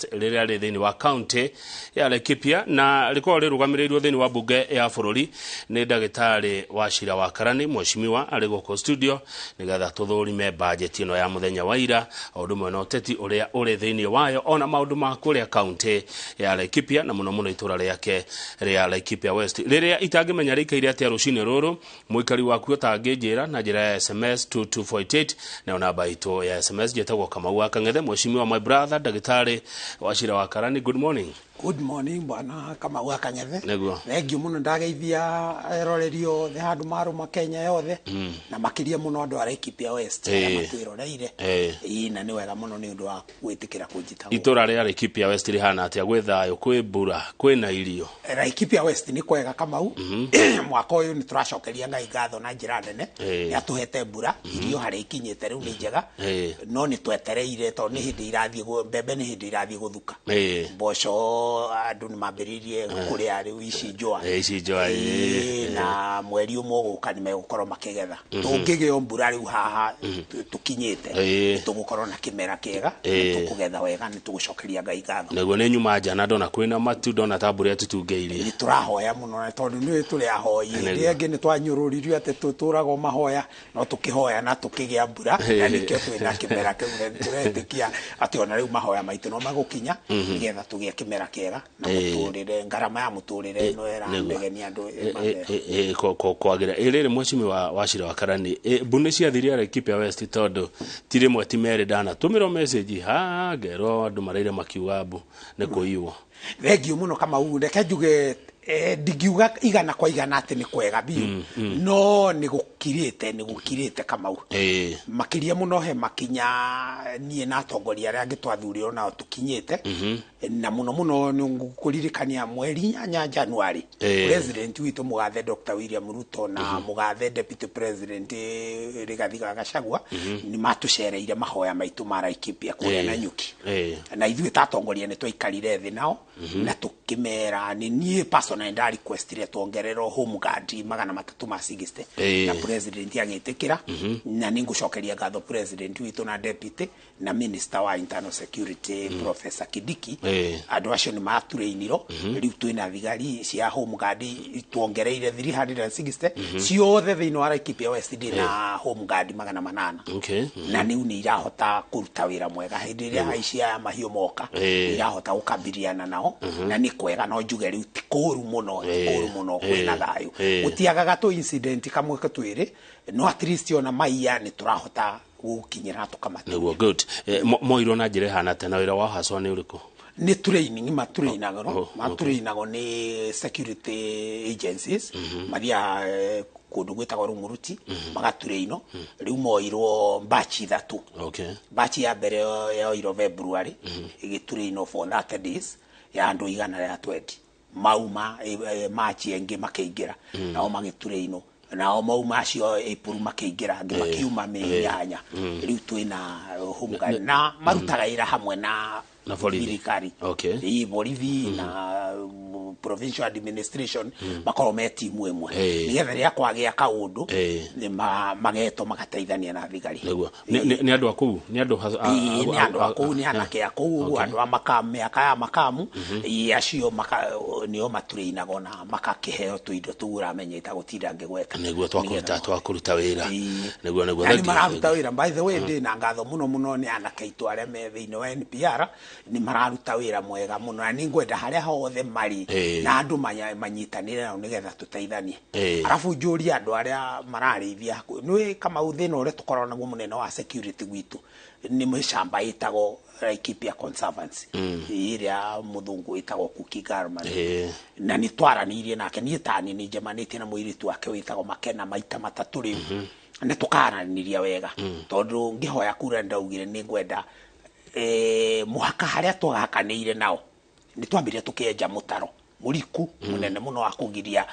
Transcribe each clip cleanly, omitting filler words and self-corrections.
West rĩrĩa rĩ thĩinĩ wa county ya Laikipia na rĩkoragwo rĩrũgamĩrĩirwo thĩinĩ wa mbunge ya bũrũri nĩ ndagĩtarĩ Wachira wa Karani, mheshimiwa arĩ gũkũ studio nĩgetha tũthũrime bajeti ĩno ya mũthenya wa ira o ũndũ ũmwe na ũteti ũrĩa ũrĩ thĩinĩ wayo ona maũndũ ma kũrĩa county ya Laikipia na mũno mũno itũra rĩake rĩa Laikipia West rĩrĩa itangĩmenya rĩikaire atĩa rũcinĩ rũrũ. Mũikari waku ũtangĩnjĩra na njĩra ya SMS 22488 nayo namba itũ ya SMS. Njĩtagwo Kamau wa Kang'ethe. Mheshimiwa, my brother, ndagĩtarĩ Wachira wa Karani, good morning. Good morning, bwana Kamau wa Kang'ethe. Nĩguo. Thengiũ mũno. Ndageithia eroreri othe handũ marũma Kenya yothe na makĩria mũno andũ a Laikipia West arĩa matwĩroreire. Ĩĩ, na nĩ wega mũno nĩ ũndũ wa gwĩtĩkĩra kũnjĩta gũkũ. Itũra rĩa Laikipia West rĩhana atĩa? Gwĩ thayũ, kwĩ mbura, kwĩna irio? Laikipia West nĩ kwega, Kamau. Mwaka ũyũ nĩ tũracokeria Ngai ngatho na njĩra nene. Nĩ atũhete mbura, irio harĩa ikinyĩte rĩu nĩ njega. No nĩ twetereire tondũ nĩ hĩndĩ irathiĩ mbembe nĩ hĩndĩ irathiĩ gũthuka. Mboco andũ nĩ mambĩrĩirie kũrĩa rĩu ici njũa. Ici njũa, ĩĩ. Na mweri ũmwe ũgũka nĩ megũkorwo makĩgetha. Tũngĩgĩa mbura rĩu haha tũkinyĩte, tũgũkorwo na kĩmera kĩega na tũkũgetha wega, nĩ tũgũcokeria Ngai ngatho. Nĩguo, nĩ nyuma nja na ndona kwĩna matu, ndona ta mbura ĩtũtungĩirie. Nĩ tũrahoya mũno na tondũ nĩ tũrĩ ahoi. Rĩrĩa ĩngĩ nĩ twanyũrũririo atĩ tũtũragwo mahoya, no tũkĩhoya na tũkĩgĩa mbura na nĩkĩo twĩna kĩmera kĩu, na tũretĩkia atĩ ona rĩu mahoya maitũ no magũkinya nĩgetha tũgĩe kĩmera kĩega na mũtũrĩre, ngarama ya mũtũrĩre ĩno ĩranegenia andũ ĩmathe. Kwagĩra rĩrĩ, mheshimiwa Wachira wa Karani, mbu nĩ ciathirie Laikipia West tondũ ti rĩmwe ti merĩ ndanatũmĩrwo message ha ngerwo andũ maraire makiuga mbu nĩ kũiywo. Thengiũ mũno, Kamau. Reke njuge, ndingiuga 100% atĩ nĩ kwega biũ, no nĩ gũkirĩte, nĩ gũkirĩte, Kamau. Makĩria mũno he makinya niĩ na atongoria arĩa angĩ twathurirwo nao tũkinyĩte, na mũno mũno nĩ ngũkũririkania mweri 8 January, president witũ mũgathe Dr. William Ruto na mũgathe deputy president Rigathi wa Gachagua nĩ matũcereire mahoya maitũ ma Laikipia kũrĩa Nanyuki. Na ithuĩ ta atongoria nĩ twaikarire thĩ nao na tũkĩmera, nĩ niĩ personally nda requestire tuongererwo home guard 360. Na president agĩtĩkĩra, na nĩ ngũcokeria ngatho president witũ na deputy na minister wa internal security, Professor Kindiki. Andũ acio nĩ maturĩinirwo. Rĩu twĩna thigari cia home guard tuongereire 360 ciothe thĩinĩ wa Laikipia West. Ndĩ na home guard 800. Na rĩu nĩ irahota kũruta wĩra mwega hĩndĩ ĩrĩa aici aya mahiũ moka. Irahota gũkabiliana nao na nĩ kwega. No njuge rĩu ti kũru mũno, ti kũru mũno, kwĩna thayũ. Gũtiagaga tũ incident kamwe twĩrĩ, no at least ona maiya nĩ tũrahota gũkinyĩra na tũkamatia. Nĩguo, good. Moirwo na njĩra ĩhana atĩa na wĩra wao haswa nĩ ũrĩkũ? Nĩ training matrainagwo. Matrainagwo nĩ security agencies. Mathiaga kũndũ gwĩtagwo Rumuruti magatrainwo. Rĩu moirwo batch ithatũ. Batch ya mbere yoirwo February, ĩgĩtrainwo for 30 days ya andũ 120. Mauma March ĩngĩ makĩingĩra nao magĩtrainwo, nao mauma acio April makĩingĩra angĩ, makiuma mĩ 8. Rĩu twĩna home guard na marutaga wĩra hamwe na Na borithi. Thirikari. Ĩĩ, borithi na provincial administration makorwo me timu ĩmwe nĩgetha rĩrĩa kwagĩa kaũndũ nĩ magetwo magateithania na thigari. Nĩguo, nĩ andũ a kũu, nĩ andũ Ĩĩ, nĩ andũ a kũu, nĩ anake a kũu, andũ a makamu, mĩaka ya makamu. Ĩĩ, acio nĩo matrainagwo na makakĩheo tũindo tũu ũramenya itagũtinda ngĩgweta. Nĩguo, twakũruta wĩra. Nĩguo. Na nĩ Thank you. mararuta wĩra. By the way, ndĩ na ngatho mũno mũno nĩ anake aitũ arĩa me thĩinĩ wa NPR. Nĩ mararuta wĩra mwega mũno na nĩ ngwenda harĩa hothe marĩ na andũ manyitanĩre nao nĩgetha tũteithanie. Arabu njũrie andũ arĩa mararĩithia hakuhĩ nĩ Kamau, thĩna ũrĩa tũkoragwo naguo mũnene wa security gwitũ nĩ mĩcamba ĩtagwo Laikipia Conservancy ĩrĩa mũthũngũ wĩtagwo Kuki Garman. Na nĩ twaranĩirie nake, niĩ tani nĩ njemanĩtie na mũirĩtu wake wĩtagwo Makena maita matatũ rĩu nĩ tũkaranĩria wega, tondũ ngĩhoya kura ndaugire nĩ ngwenda mũhaka harĩa twahakanĩire nao nĩ twambire tũkĩenja mũtaro mũriku mũnene mũno wa kũgiria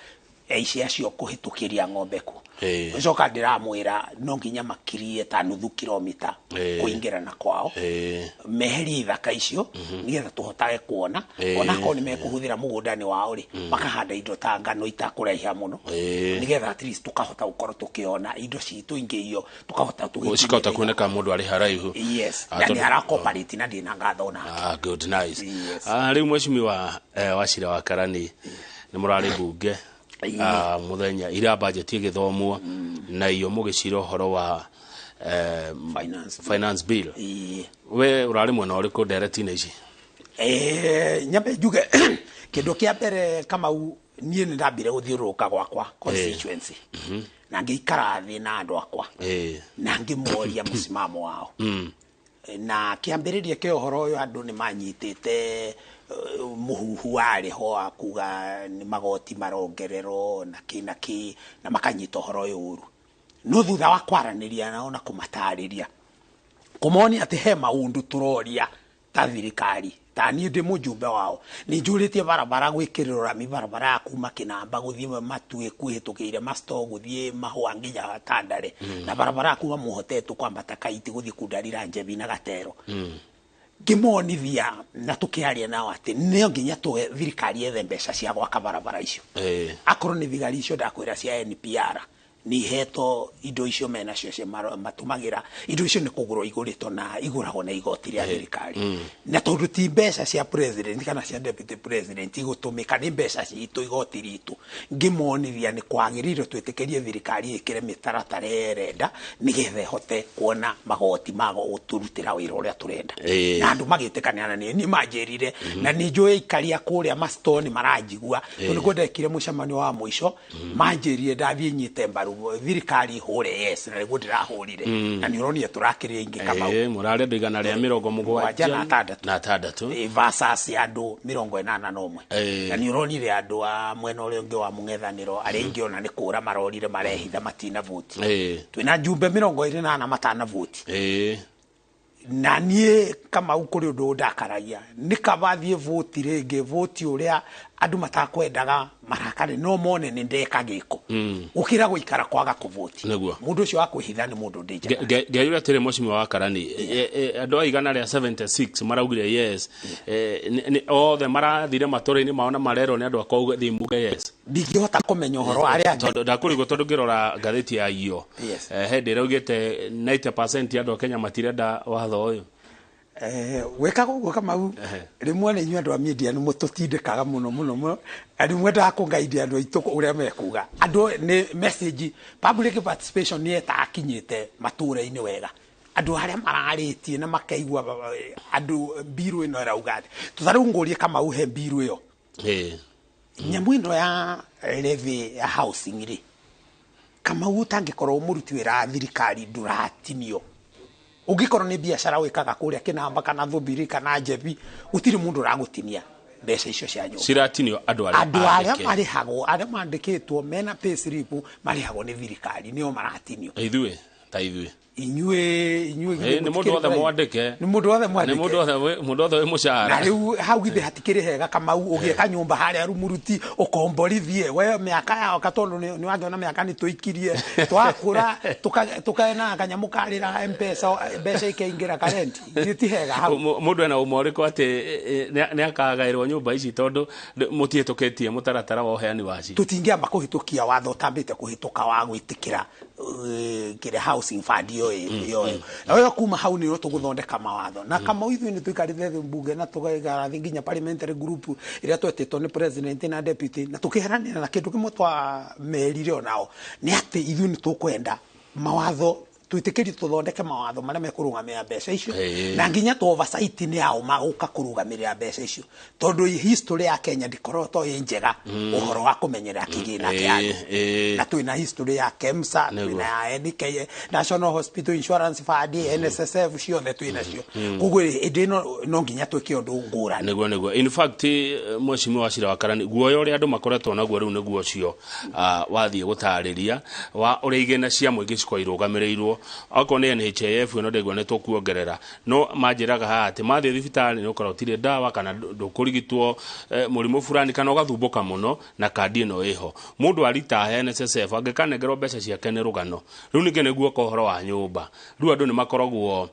Aici acio kũhĩtũkĩria ng'ombe kuo. Gũcoka ndĩramwĩra no nginya makirie ta nuthu kilomita kũingĩra na kwao, meherie ithaka icio nĩgetha tũhotage kuona, onakorwo nĩ mekũhũthĩra mũgũnda-inĩ wao rĩ, makahanda indo ta ngano itakũraiha mũno, nĩgetha at least tũkahota gũkorwo tũkĩona indo citũ ingĩ iyo tũkahota tũgĩkinyĩra. Cikahota kuoneka mũndũ arĩ haraihu. Yes, na nĩ ara-cooperate na ndĩna ngatho nake. Ah, good, nice. Yes. Rĩu mheshimiwa Wachira wa Karani, nĩ mũrarĩ mbunge mũthenya ira budget ĩgĩthomwo na iyo mũgĩcira ũhoro wa Finance. Finance bill. We ũrarĩ mwena ũrĩkũ ndereti-inĩ ici? Nyambe njuge kĩndũ kĩa mbere, Kamau, niĩ nĩ ndambire gũthiũrũrũka gwakwa constituency na ngĩikara thĩ na andũ akwa na ngĩmoria mũsimamo wao, na kĩambĩrĩria kĩa ũhoro ũyũ andũ nĩ manyitĩte mũhuhu warĩ ho wa kuga nĩ magoti marongererwo na kĩ na kĩ, na makanyita ũhoro ũyũ ũru. No thutha wa kwaranĩria nao na kũmatarĩria, kũmonia atĩ he maũndũ tũroria ta thirikari, ta niĩ ndĩ mũjumbe wao, nĩ njũrĩtie barabara gwĩkĩrĩrwo rami, barabara ya kuma Kĩnamba gũthiĩ Matuĩ kwĩhĩtũkĩire Masto gũthiĩ Mahũa nginya Tandare, na barabara ya kuma Mũhotetwo kwambata Kaiti gũthiĩ Kundarira, Njebi na Gatero. Ngĩmonithia na tũkĩaria nao atĩ no nginya tũhe thirikari yethe mbeca cia gwaka barabara icio. Akorwo nĩ thigari icio ndakwĩra cia NPR nĩ ihetwo indo icio menacio cia matũmagĩra, indo icio nĩ kũgũrwo igũrĩtwo na igũragwo na igoti rĩa thirikari, na tondũ ti mbeca cia president kana cia deputy president igũtũmĩka, nĩ mbeca citũ, igoti ritũ. Ngĩmonithia nĩ kwagĩrĩire twĩtĩkĩrie thirikari ĩkĩre mĩtaratara ĩrĩa ĩrenda nĩgetha ĩhote kuona magoti ma gũtũrutĩra wĩra ũrĩa tũrenda. Na andũ magĩtĩkania na niĩ, niĩ manjĩrire na nĩ njũĩ aikaria kũrĩa mastoni maranjigua, tondũ nĩkuo ndekire mũcemanio wa mũico. Manjĩrire ndathiĩ nyite mbaru thirikari hũre yes, na nĩguo ndĩrahũrire, na nĩ ũronire tũrakĩrĩa ingĩ, Kamau. Mũrarĩ andũ 176 na 6. Versus andũ 81. Na nĩ ũronire andũ a mwena ũrĩa ũngĩ wa mũng'ethanĩro, arĩa aingĩ ona nĩ kũra marorire marehitha matina voti. Twĩna njumbe 24 matana voti. Na niĩ, Kamau, kũrĩ ũndũ ndakaragia, nĩ kaba thiĩ voti rĩngĩ, voti ũrĩa andũ matakwendaga marakare no mone nĩ ndeka gĩko, gũkĩra gũikara kwaga kũvoti. Mũndũ ũcio wa kwĩhitha nĩ mũndũ ndĩ njega. Ngeyũria atĩrĩ, mheshimiwa wa Karani, andũ a 176 maraugire yes. Othe marathire matũra-inĩ mao na marerwo nĩ andũ akwa thiĩ muge yes? Ndingĩhota kũmenya ũhoro wa arĩa angĩ. Tondũ ndakũrigwo, tondũ ngĩrora ngathĩti ya iyo he ndĩ ĩraugĩte 90% ya andũ a Kenya matirenda watho ũyũ. Gwĩkaga ũguo, Kamau, rĩmwe nĩ inyuĩ andũ a media nĩ mũtũtindĩkaga mũno mũno mũno, na rĩmwe ndakũngaindia andũ aitũ ũrĩa mekuga. Andũ nĩ message public participation nĩ ĩtakinyĩte matũra-inĩ wega, andũ arĩa mararĩtie na makaigua andũ mbiru ĩno ĩrauga atĩ tũta rĩu ngũrie, Kamau, he mbiru ĩyo nyamũ ĩno ya levy ya housing rĩ, Kamau, ũtangĩkorwo mũruti wĩra wa thirikari ndũratinio. Ũngĩkorwo nĩ biacara wĩkaga kũrĩa Kĩnamba kana Thũmbiri kana Njebi, gũtirĩ mũndũ ũragũtinia mbeca icio cia nyũmba. Ciratinio andũ arĩa andũ arĩa andĩke. Marĩhagwo, arĩa mandĩkĩtwo mena pay slip, marĩhagwo nĩ thirikari, nĩo maratinio. Ithuĩ ta ithuĩ? Inyuĩ Nĩ mũndũ wothe mwandĩke. Nĩ mũndũ wothe nĩ mwandĩke. Mũndũ wothe wĩ mũcara. Na rĩu hau githĩ hatikĩrĩ hega, Kamau, ũgĩaka nyũmba harĩa Rumuruti ũkomborithie we mĩaka yao ka, tondũ nĩ wangĩona mĩaka nĩ tũikirie twakũra tũkaena kanyamũ karĩra Mpesa, mbeca ikaingĩra karenti, githĩ ti hega hau? Mũndũ ena ũma ũrĩkũ atĩ nĩ akagaĩrwo nyũmba ici, tondũ mũtiĩtũkĩtie mũtaratara wa ũheani wacio? Tũtingĩamba kũhĩtũkia watho ũtambĩte kũhĩtũka wa gwĩtĩkĩra kĩrĩa housing fund ĩyo ĩyo na ĩyo. Kuma hau nĩyo tũgũthondeka mawatho. Na Kamau, ithuĩ nĩ tũikarĩte thĩ mbunge na tũgaikara thĩ nginya parliamentary group ĩrĩa twetĩtwo nĩ president na deputy, na tũkĩheranĩra, na kĩndũ kĩmwe twamerire onao nĩ atĩ ithuĩ nĩ tũkwenda mawatho, twĩtĩkĩrie tũthondeke mawatho marĩa mekũrũgamĩrĩra mbeca icio, na nginya tũ oversight nĩ ao magũka kũrũgamĩrĩra mbeca icio, tondũ history ya Kenya ndĩkoretwo ĩ njega ũhoro wa kũmenyerera kĩgĩna kĩa andũ. Na twĩna history ya KEMSA, twĩna ya NK, National Hospital Insurance Fund, NSSF, ciothe twĩna cio. Koguo hĩndĩ ĩno no nginya twĩke ũndũ ngũrani. Nĩguo, in fact, mheshimiwa Wachira wa Karani, guoya ũrĩa andũ makoretwo naguo rĩu nĩguo ũcio wathiĩ gũtarĩria wa ũrĩa igĩna cia mũingĩ cikorwo irũgamĩrĩirwo. Okorwo nĩ NHIF ĩno ndĩgua nĩ tũkuongerera, no manjĩraga haha atĩ mathiĩ thibitarĩ nĩ ũkorwo ũtirĩ ndawa kana ndũkũrigitwo mũrimũ fulani kana ũgathumbũka mũno na kandi ĩno ĩho. Mũndũ aritaha NSSF angĩkanengerwo mbeca ciake nĩ rũgano. Rĩu ningĩ nĩguo ka ũhoro wa nyũmba, rĩu andũ nĩ makoragwo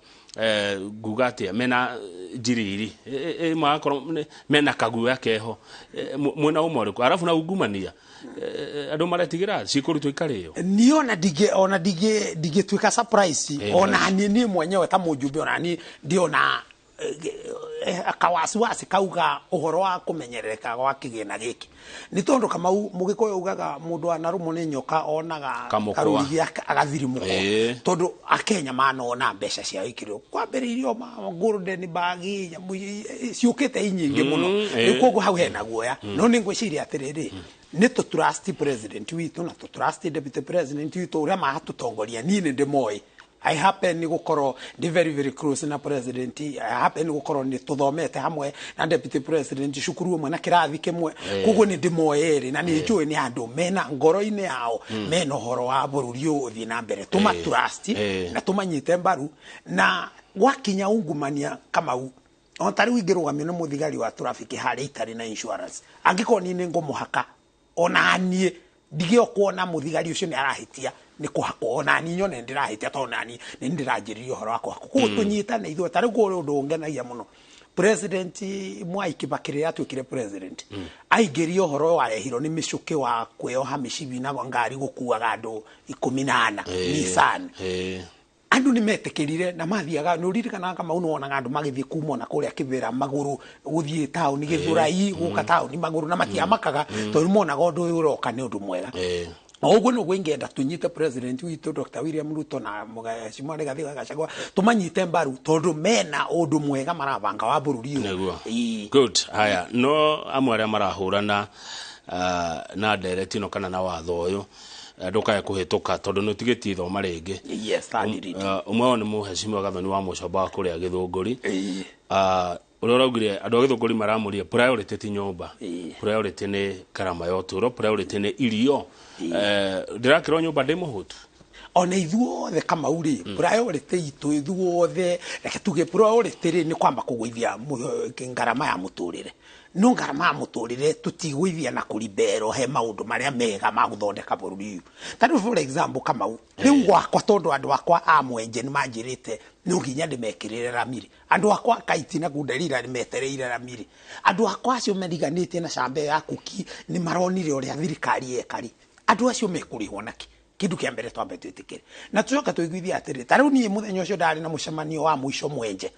nguga atĩa mena njiriri magakorwo mena kaguoya keho. Mwena ũmwe ũrĩkũ arabu na ungumania, andũ maretigĩra cikũrutwo ikarĩo. Niĩ ona ndingĩ ona ndingĩ ndingĩtuĩka surprise. Ona niĩ mwenyewe ta mũjumbe, ona niĩ ndiona kawasiwasi kauga ũhoro wa kũmenyerereka gwa kĩgĩna gĩkĩ, nĩ tondũ Kamau, mũgĩkũyũ ugaga mũndũ anarũmwo nĩ nyoka onaga Kamũkwa. Karũrigi agathirimũkwo. Tondũ akenya manona mbeca ciao ikĩrĩo kwambĩrĩirio ma golden bag, nyamũ ciũkĩte inyingĩ mũno. Rĩu koguo hau hena guoya, no nĩ ngwĩciria atĩrĩrĩ, nĩ tũ trust president witũ na tũ trust deputy president witũ ũrĩa maratũtongoria. Niĩ nĩ ndĩmoĩ. I happen nĩ gũkorwo ndĩ very very close na president. I happen gũkorwo nĩ tũthomete hamwe na deputy president cukuru ũmwe na kĩrathi kĩmwe. Koguo nĩ ndĩmoĩ erĩ na nĩ njũĩ nĩ andũ mena ngoro-inĩ yao mena ũhoro wa bũrũri ũyũ ũthiĩ na mbere. Tũma trust na tũmanyite mbaru. Na gwakinya ungumania, Kamau, o ta rĩu ingĩrũgamio nĩ mũthigari wa traffic harĩa itarĩ na insurance, angĩkorwo niĩ nĩ ngũmũhaka, ona niĩ ndige kuona mũthigari ũcio nĩ arahĩtia nĩ kũhakwo, ona niĩ nyone ndĩrahĩtia, tondũ nani nĩ ndĩranjĩrĩria ũhoro wa kũhakwo. Koguo tũnyitane ithuĩ. Ta rĩu kũrĩ ũndũ ũngenagia mũno, President Mwai Kibaki rĩrĩa atuĩkire president, aingĩria ũhoro warehirwo nĩ mĩcũkĩ wa kwĩyoha mĩcibi na ngari gũkuaga andũ 14, Nissan. Andũ nĩ metĩkĩrire na mathiaga. Nĩ ũririkanaga, Kamau, nĩ wonaga andũ magĩthiĩ kuma ona kũrĩa Kĩbĩra magũrũ gũthiĩ taũni Gĩthũrai, gũka taũni magũrũ, na matiamakaga tondũ monaga ũndũ ũyũ ũroka nĩ ũndũ mwega. O ũguo nĩguo ingĩenda tũnyite president witũ Dr. William Ruto na Mheshimiwa Rigathi wa Gachagua, tũmanyite mbaru tondũ mena ũndũ mwega marabanga wa bũrũri ũyũ. Nĩguo. Ĩĩ. Good. Haya, no amwe arĩa marahũrana na ndereti ĩno kana na watho ũyũ ndũkae kũhĩtũka tondũ nĩ ũtigĩtie ithoma rĩngĩ. Yes, third reading. Ũmwe wao nĩ mũhecimiwa Gathoni wa Mũcomba wa kũrĩa Gĩthũngũri, ũrĩa ũraugire andũ a Gĩthũngũri maramũria priority ti nyũmba, priority nĩ karama ya ũtũũro, priority nĩ irio. Ndĩrakĩrwo nyũmba ndĩ mũhũtu. Ona ithuothe, Kamau, rĩ, priority itũ ithuothe, reke tuge priority rĩ, nĩ kwamba kũgũithia ngarama ya mũtũrĩre. No ngarama ya mũtũrĩre tũtigũithia na kũribero he maũndũ marĩa mega ma gũthondeka bũrũri ũyũ. Ta rĩu for example, Kamau, rĩu gwakwa, tondũ andũ akwa a Mwenje nĩ manjĩrĩte no nginya ndĩmekĩrĩre ramiri, andũ akwa Kaiti na Kunderira nĩ metereire ramiri, andũ akwa acio mariganĩtie na camba ya Kuki nĩ maronire ũrĩa thirikari yeka rĩ, andũ acio mekũrĩhwo naki? Kindu kia mbere twambe twĩtĩkĩre na tucoke tũiguithie atĩrĩ, ta rĩu niĩ mũthenya ũcio ndarĩ na mũcemanio wa mũico Mwenje,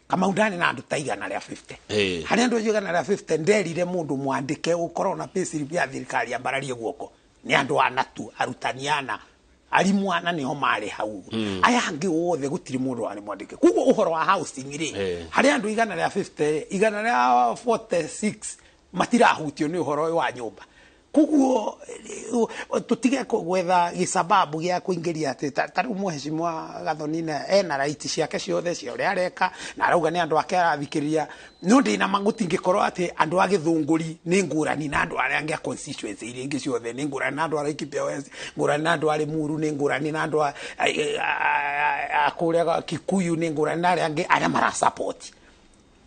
Kamau, ndarĩ na andũ ta 150. Harĩ andũ acio 150, nderire mũndũ mwandĩke ũkorwo na payslip ya thirikari ambararie guoko. Nĩ andũ ana tu, arutani ana, arimũ ana nĩho marĩ hau. Aya angĩ othe gũtirĩ mũndũ warĩ mwandĩke. Koguo ũhoro wa housing rĩ, harĩ andũ 150, 146 matirahutio nĩ ũhoro ũyũ wa nyũmba. Koguo tũtige gwetha gĩcababu gĩa kũingĩria atĩ ta rĩu mũhecimiwa Gathoni ena right ciake ciothe cia ũrĩa areka na arauga nĩ andũ ake arathikĩrĩria, no ndĩna ma gũtingĩkorwo atĩ andũ a Gĩthũngũri nĩ ngũrani na andũ arĩa angĩ a constituency iria ingĩ ciothe, nĩ ngũrani na andũ a Laikipia West, ngũrani na andũ a Limuru, nĩ ngũrani na andũ a kũrĩa Kikuyu, nĩ ngũrani na arĩa angĩ arĩa marasupport.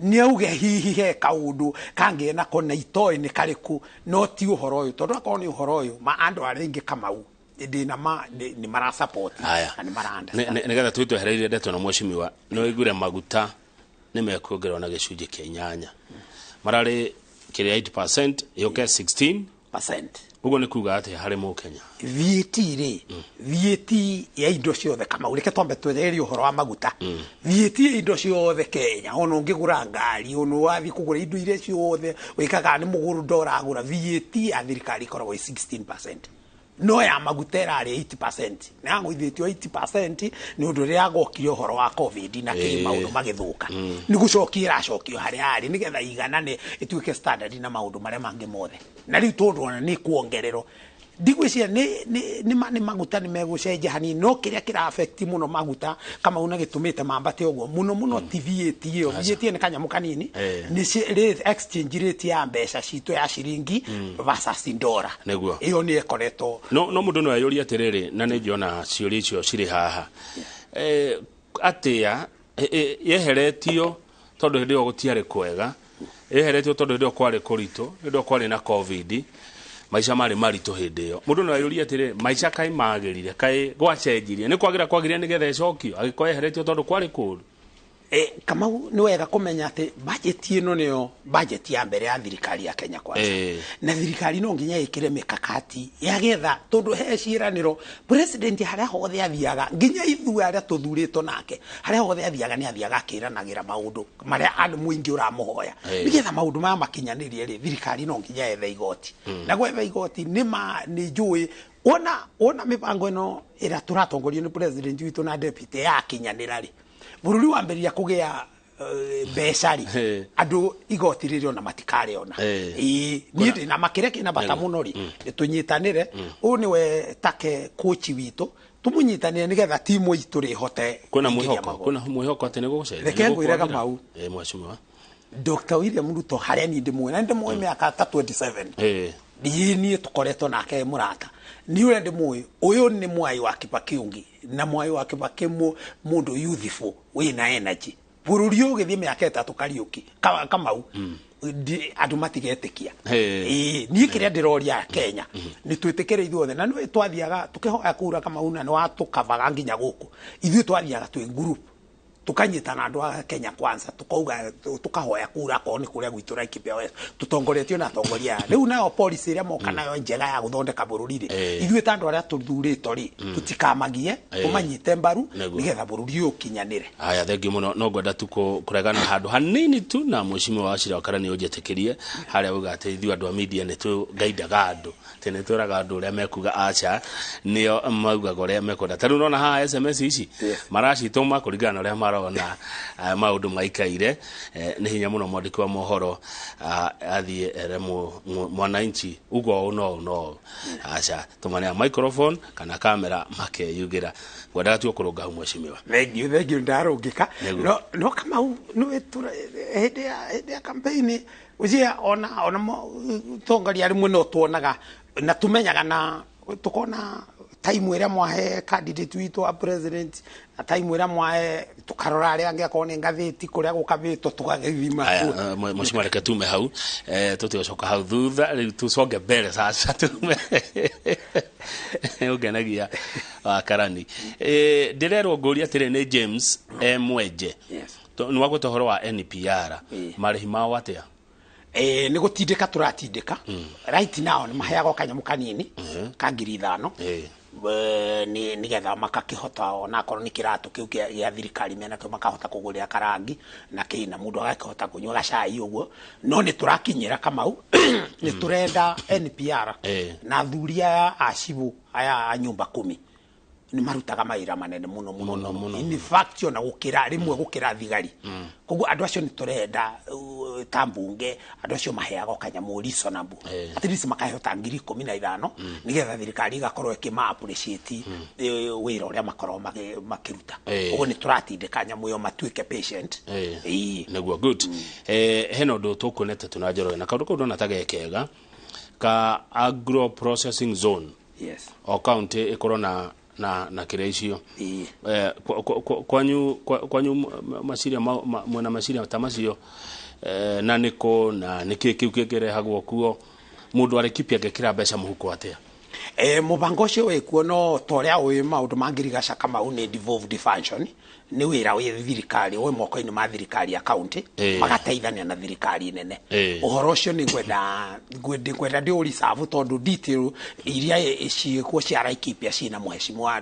Nĩ auge hihi he kaũndũ kangĩ nako na itoĩ nĩ karĩkũ, no ti ũhoro ũyũ, tondũ akorwo nĩ ũhoro ũyũ ma andũ arĩa aingĩ, Kamau, ndĩna ma nĩ marasupport Haya. na nĩ mara understand. Nĩgetha tũi twehereire ndeto na mheshimiwa, nĩ waiguire maguta nĩ mekuongererwo na gĩcunjĩ kĩa 8, mararĩ kĩrĩa 8% yũke 16 percent. Ũguo nĩ kuga atĩa harĩ mũkenya? VAT rĩ, VAT ya indo ciothe, Kamau, reke twambe twererie ũhoro wa maguta. VAT ya indo ciothe Kenya, ona ũngĩgũra ngari, ona wathiĩ kũgũra indo iria ciothe wĩkaga nĩ mũgũnda ũragũra, VAT ya thirikari ĩkoragwo ĩ 16%, no ya maguta ĩrarĩ 8%, na yagũithĩtio 8% nĩ ũndũ rĩrĩa gokire ũhoro wa COVID na kĩ, maũndũ magĩthũka, nĩ gũcokia ĩracokio harĩa yarĩ nĩgetha iganane, ĩtuĩke standard na maũndũ marĩa mangĩ mothe. Na rĩu tondũ ona nĩ kuongererwo, Ndigwĩciria nĩ maguta nĩ megũcenjia hanini, no kĩrĩa kĩra affect mũno maguta Kamau na gĩtũmĩte mambate ũguo mũno mũno ti VAT ĩyo. VAT nĩ kanyamũ kanini, nĩ exchange rate ya mbeca citũ ya ciringi versus dollar. Nĩguo. Ĩyo nĩ ĩkoretwo. No mũndũ no eyũrie atĩrĩrĩ, na nĩ njiona ciũria icio cirĩ haha, atĩa yeheretio tondũ hĩndĩ ĩyo gũtiarĩ kwega, yeheretio tondũ hĩndĩ ĩyo kwarĩ kũritũ, hĩndĩ ĩyo kwarĩ na COVID, maica marĩ maritũ hĩndĩ ĩyo. Mũndũ no eyũrie atĩrĩ, maica kaĩ magĩrire, kaĩ gwacenjirie, nĩ kwagĩra kwagĩrire nĩgetha ĩcokio, angĩkorwo yeheretio tondũ kwarĩ kũũru? Kamau, nĩ wega kũmenya atĩ budget ĩno nĩyo budget ya mbere ya thirikari ya Kenya Kwanza. Na thirikari no nginya ĩkĩre mĩkakati yagetha, tondũ he ciĩranĩro president harĩa hothe athiaga, nginya ithuĩ arĩa tũthurĩtwo nake, harĩa hothe athiaga nĩ athiaga akĩranagĩra maũndũ marĩa andũ mũingĩ ũramũhoya. Nĩgetha maũndũ maya makinyanĩrie rĩ, thirikari no nginya yethe igoti, na gwetha igoti nĩ ma nĩ njũĩ wona mĩbango ĩno ĩrĩa tũratongorio nĩ president witũ na deputy yakinyanĩra rĩ, bũrũri wambĩrĩria kũgĩa mbeca rĩ, andũ igoti rĩrĩ ona matikarĩona. Ĩĩ, niĩ ndĩ na makĩrĩa kĩna bata mũno rĩ, nĩ tũnyitanĩre. Ũyũ nĩwe take coach witũ, tũmũnyitanĩre nĩgetha timu itũ rĩhote Kwĩna kũingĩria mwĩhoko magoli. Kwĩna mwĩhoko atĩ nĩ gũgũcenjia? Reke Nĩ ngwĩre gũkwagĩra? Kamau. Mheshimiwa. Dr. William Ruto, harĩa niĩ ndĩmũĩ, na ndĩmũĩ mĩaka ta 27, niĩ tũkoretwo nake mũrata, niĩ ũrĩa ndĩmũĩ, ũyũ nĩ mwai wa Kibaki ũngĩ, na mwai wa Kibaki mũndũ youthful wĩna energy. Bũrũri ũyũ ũgĩthiĩ mĩaka 3 Kariũki, Kamau, andũ matigetĩkia. Ĩĩ, niĩ kĩrĩa ndĩroria Kenya nĩ twĩtĩkĩre ithuothe, na nĩ twathiaga tũkĩhoya kura Kamau, na nĩ watũkavaga nginya gũkũ, ithuĩ twathiaga twĩ group, tukanyitana andũ a Kenya Kwanza, tukauga tukahoya kura akorwo nĩ kũrĩa gwitũ Laikipia West, tũtongoretio na atongoria aya. Rĩu nayo policy ĩrĩa moka nayo njega ya gũthondeka bũrũri rĩ, ithuĩ ta andũ arĩa tũthurĩtwo rĩ, tũtikamagie, tũmanyite mbaru nĩgetha bũrũri ũyũ ũkinyanĩre. Haya, thengiũ mũno. No ngwenda tu kũregana handũ hanini tu na mheshimiwa Wachira wa Karani, ũnjĩtĩkĩrie, harĩa uga atĩ ithuĩ andũ a media nĩ tũgaindaga andũ, atĩ nĩ twĩraga andũ ũrĩa mekuga. Aca, nĩo maugaga ũrĩa mekwenda. Ta rĩu ũrona haha SMS ici maracitũma kũringana na ũrĩa marona maũndũ maikaire. Nĩ hinya mũno mwandĩki wa mohoro athiĩ ere mwananchi uga ũũ no ũũ no ũũ. Aca, tũmanea microphone kana kamera makeyugĩra. Ngwendaga tu kũrũnga hau, mheshimiwa. Thengiũ, thengiũ, ndarũngĩka. Nĩguo. No Kamau, nĩ hĩndĩ ya campaign ũcia ona tongoria rĩmwe no tuonaga na tumenyaga na tukona time ĩrĩa mwahe candidate witũ wa president na time ĩrĩa mwahe, tukarora arĩa angĩ, akorwo nĩ ngathĩti kũrĩa gũkabĩtwo, tũgagĩthima. Aya, mheshimiwa, reke tume hau, tũtigacoka hau thutha, rĩu tucoke mbere. Sasa tume ũngenagia wa Karani. Ndĩrerwo ngũria atĩrĩ nĩ James Mwenje. Nĩ wagweta ũhoro wa NPR, marĩhi mao atĩa? Nĩ gũtindĩka tũratindĩka. Right now nĩ maheagwo kanyamũ kanini ka 5,000, nĩ getha makakĩhota, onakorwo nĩ kĩratũ kĩu gĩa thirikari menakĩo, makahota kũgũrĩra karangi na kĩna mũndũ agakĩhota kũnyua gacai ũguo. No nĩ tũrakinyĩra Kamau, nĩ tũrenda NPR na athuri aya a cibũ aya a nyũmba kumi nĩ marutaga mawĩra manene mũno mũno. Mũno, mũno. In fact, ona gũkĩra rĩmwe gũkĩra thigari. Koguo andũ acio nĩ tũrenda, ta mbunge, andũ acio maheagwo kanyamũ reasonable, at least makaheo ta 15,000, nĩgetha thirikari ĩgakorwo ĩkĩma appreciate wĩra ũrĩa makoragwo makĩruta. Ũguo nĩ tũratindĩka nyamũ ĩyo matuĩke patient. Nĩguo, good. Hena ũndũ tũkuonete tũna Njoroge, na kaũndũ kau ndona ta gekega ka agro processing zone, o county ĩkorwo na kĩrĩa icio. Kwanyu maciria mwena maciria ta macio, na nĩkũ na nĩkĩ kĩu kĩngĩrehagwo kuo, mũndũ arĩ Kipia angĩkĩra mbeca mũhuko atĩa? Mũbango ũcio wĩkuo, no ta ũrĩa ũĩ maũndũ ma ngirigaca Kamau nĩ devolved function, nĩ wĩra wĩ thirikari, wĩ moko-inĩ ma thirikari ya county, magateithania na thirikari nene. Ũhoro ũcio nĩ ngwenda ndĩ ũricabu, tondũ detail iria ciĩkuo cia Laikipia ciĩna mheshimiwa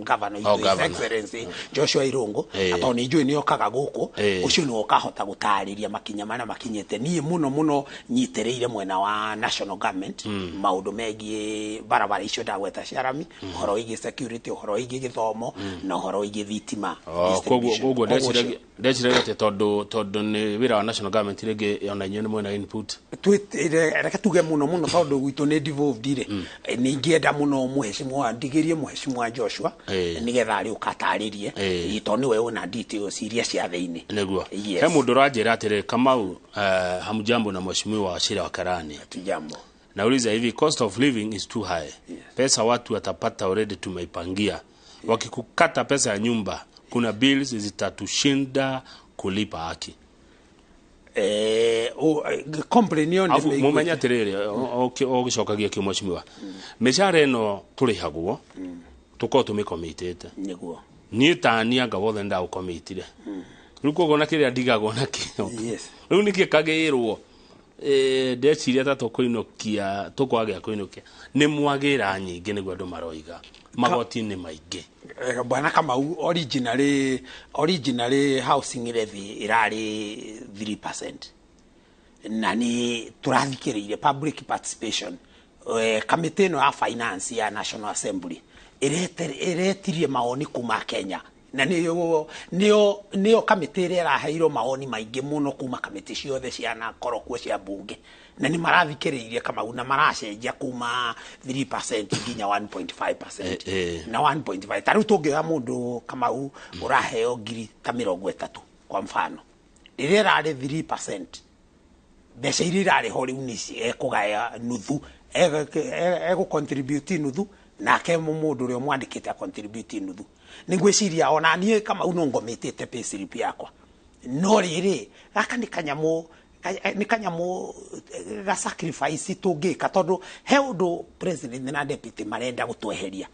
governor Oh, witũ, His governor. Excellency Joshua Irungu, na tondũ nĩ njũĩ nĩ okaga gũkũ, ũcio nĩwe ũkahota gũtarĩria makinya marĩa makinyĩte. Niĩ mũno mũno nyitĩrĩire mwena wa national government, maũndũ megiĩ barabara icio ndagweta cia rami, ũhoro wĩgiĩ security, ũhoro wĩgiĩ gĩthomo, na ũhoro wĩgiĩ thitima. thitima. Koguo ndeciragia atĩ tondũ nĩ wĩra wa national government rĩngĩ ona inyuĩ nĩ mwena input. Reke tuge mũno mũno tondũ gwitũ nĩ devolved rĩ, nĩ ingĩenda mũno mũhecimwa ndigĩrie mũhecimwa Joshua nĩgetha arĩũka atarĩrie tondũ nĩwe wĩna details iria cia thĩinĩ. Nĩguo. He mũndũ ũranjĩra atĩrĩ, Kamau, hamjambo na mheshimiwa Wachira wa Karani. Hatujambo. Nauliza hivi, cost of living is too high. Yes. Pesa watu watapata already tumeipangia. Yes. Wakikukata pesa ya nyumba, kuna bills zitatushinda kulipa haki. Complain yo ni mumenya atiriri ogicokagia ki mheshimiwa. Mishahara ino turihagwo tukorwo tumikomitite. Niguo. Ni tania nga wothe ndaukomitire. Riu koguo na kiria ndigagwo nakio. Yes. Riu niki kagirwo ndeciria ta tukuinukia tukwagĩa kuinukia nĩ mwagĩra nyingĩ nĩguo andũ maroiga magoti nĩ maingĩ. Bwana Kamau, originally housing levy ĩrarĩ 3% na nĩ tũrathikĩrĩirie public participation. Kamĩtĩ ĩno ya finance ya National Assembly ĩretirie maoni kuma Kenya na nĩyo kamĩtĩ ĩrĩa ĩraheirwo maoni maingĩ mũno kuma kamĩtĩ ciothe cianakorwo kuo cia bunge na nĩ marathikĩrĩirie Kamau na maracenjia kuma 3% nginya 1.5% na 1.5. Ta rĩu tũngĩoya mũndũ Kamau ũraheo ngiri ta 30 kwa mfano, rĩrĩa ĩrarĩ 3% mbeca iria irarĩ ho rĩu nĩ ekũgaya nuthu, egũcontribute nuthu nake mũndũ ũrĩa mwandĩkĩte acontribute nuthu. Nĩ ngwĩciria ona niĩ Kamau no ngomitĩte payslip yakwa, no rĩrĩ gaka nĩ kanyamũ ga sacrifice tũngĩka tondũ he ũndũ president na deputy marenda gũtweheria.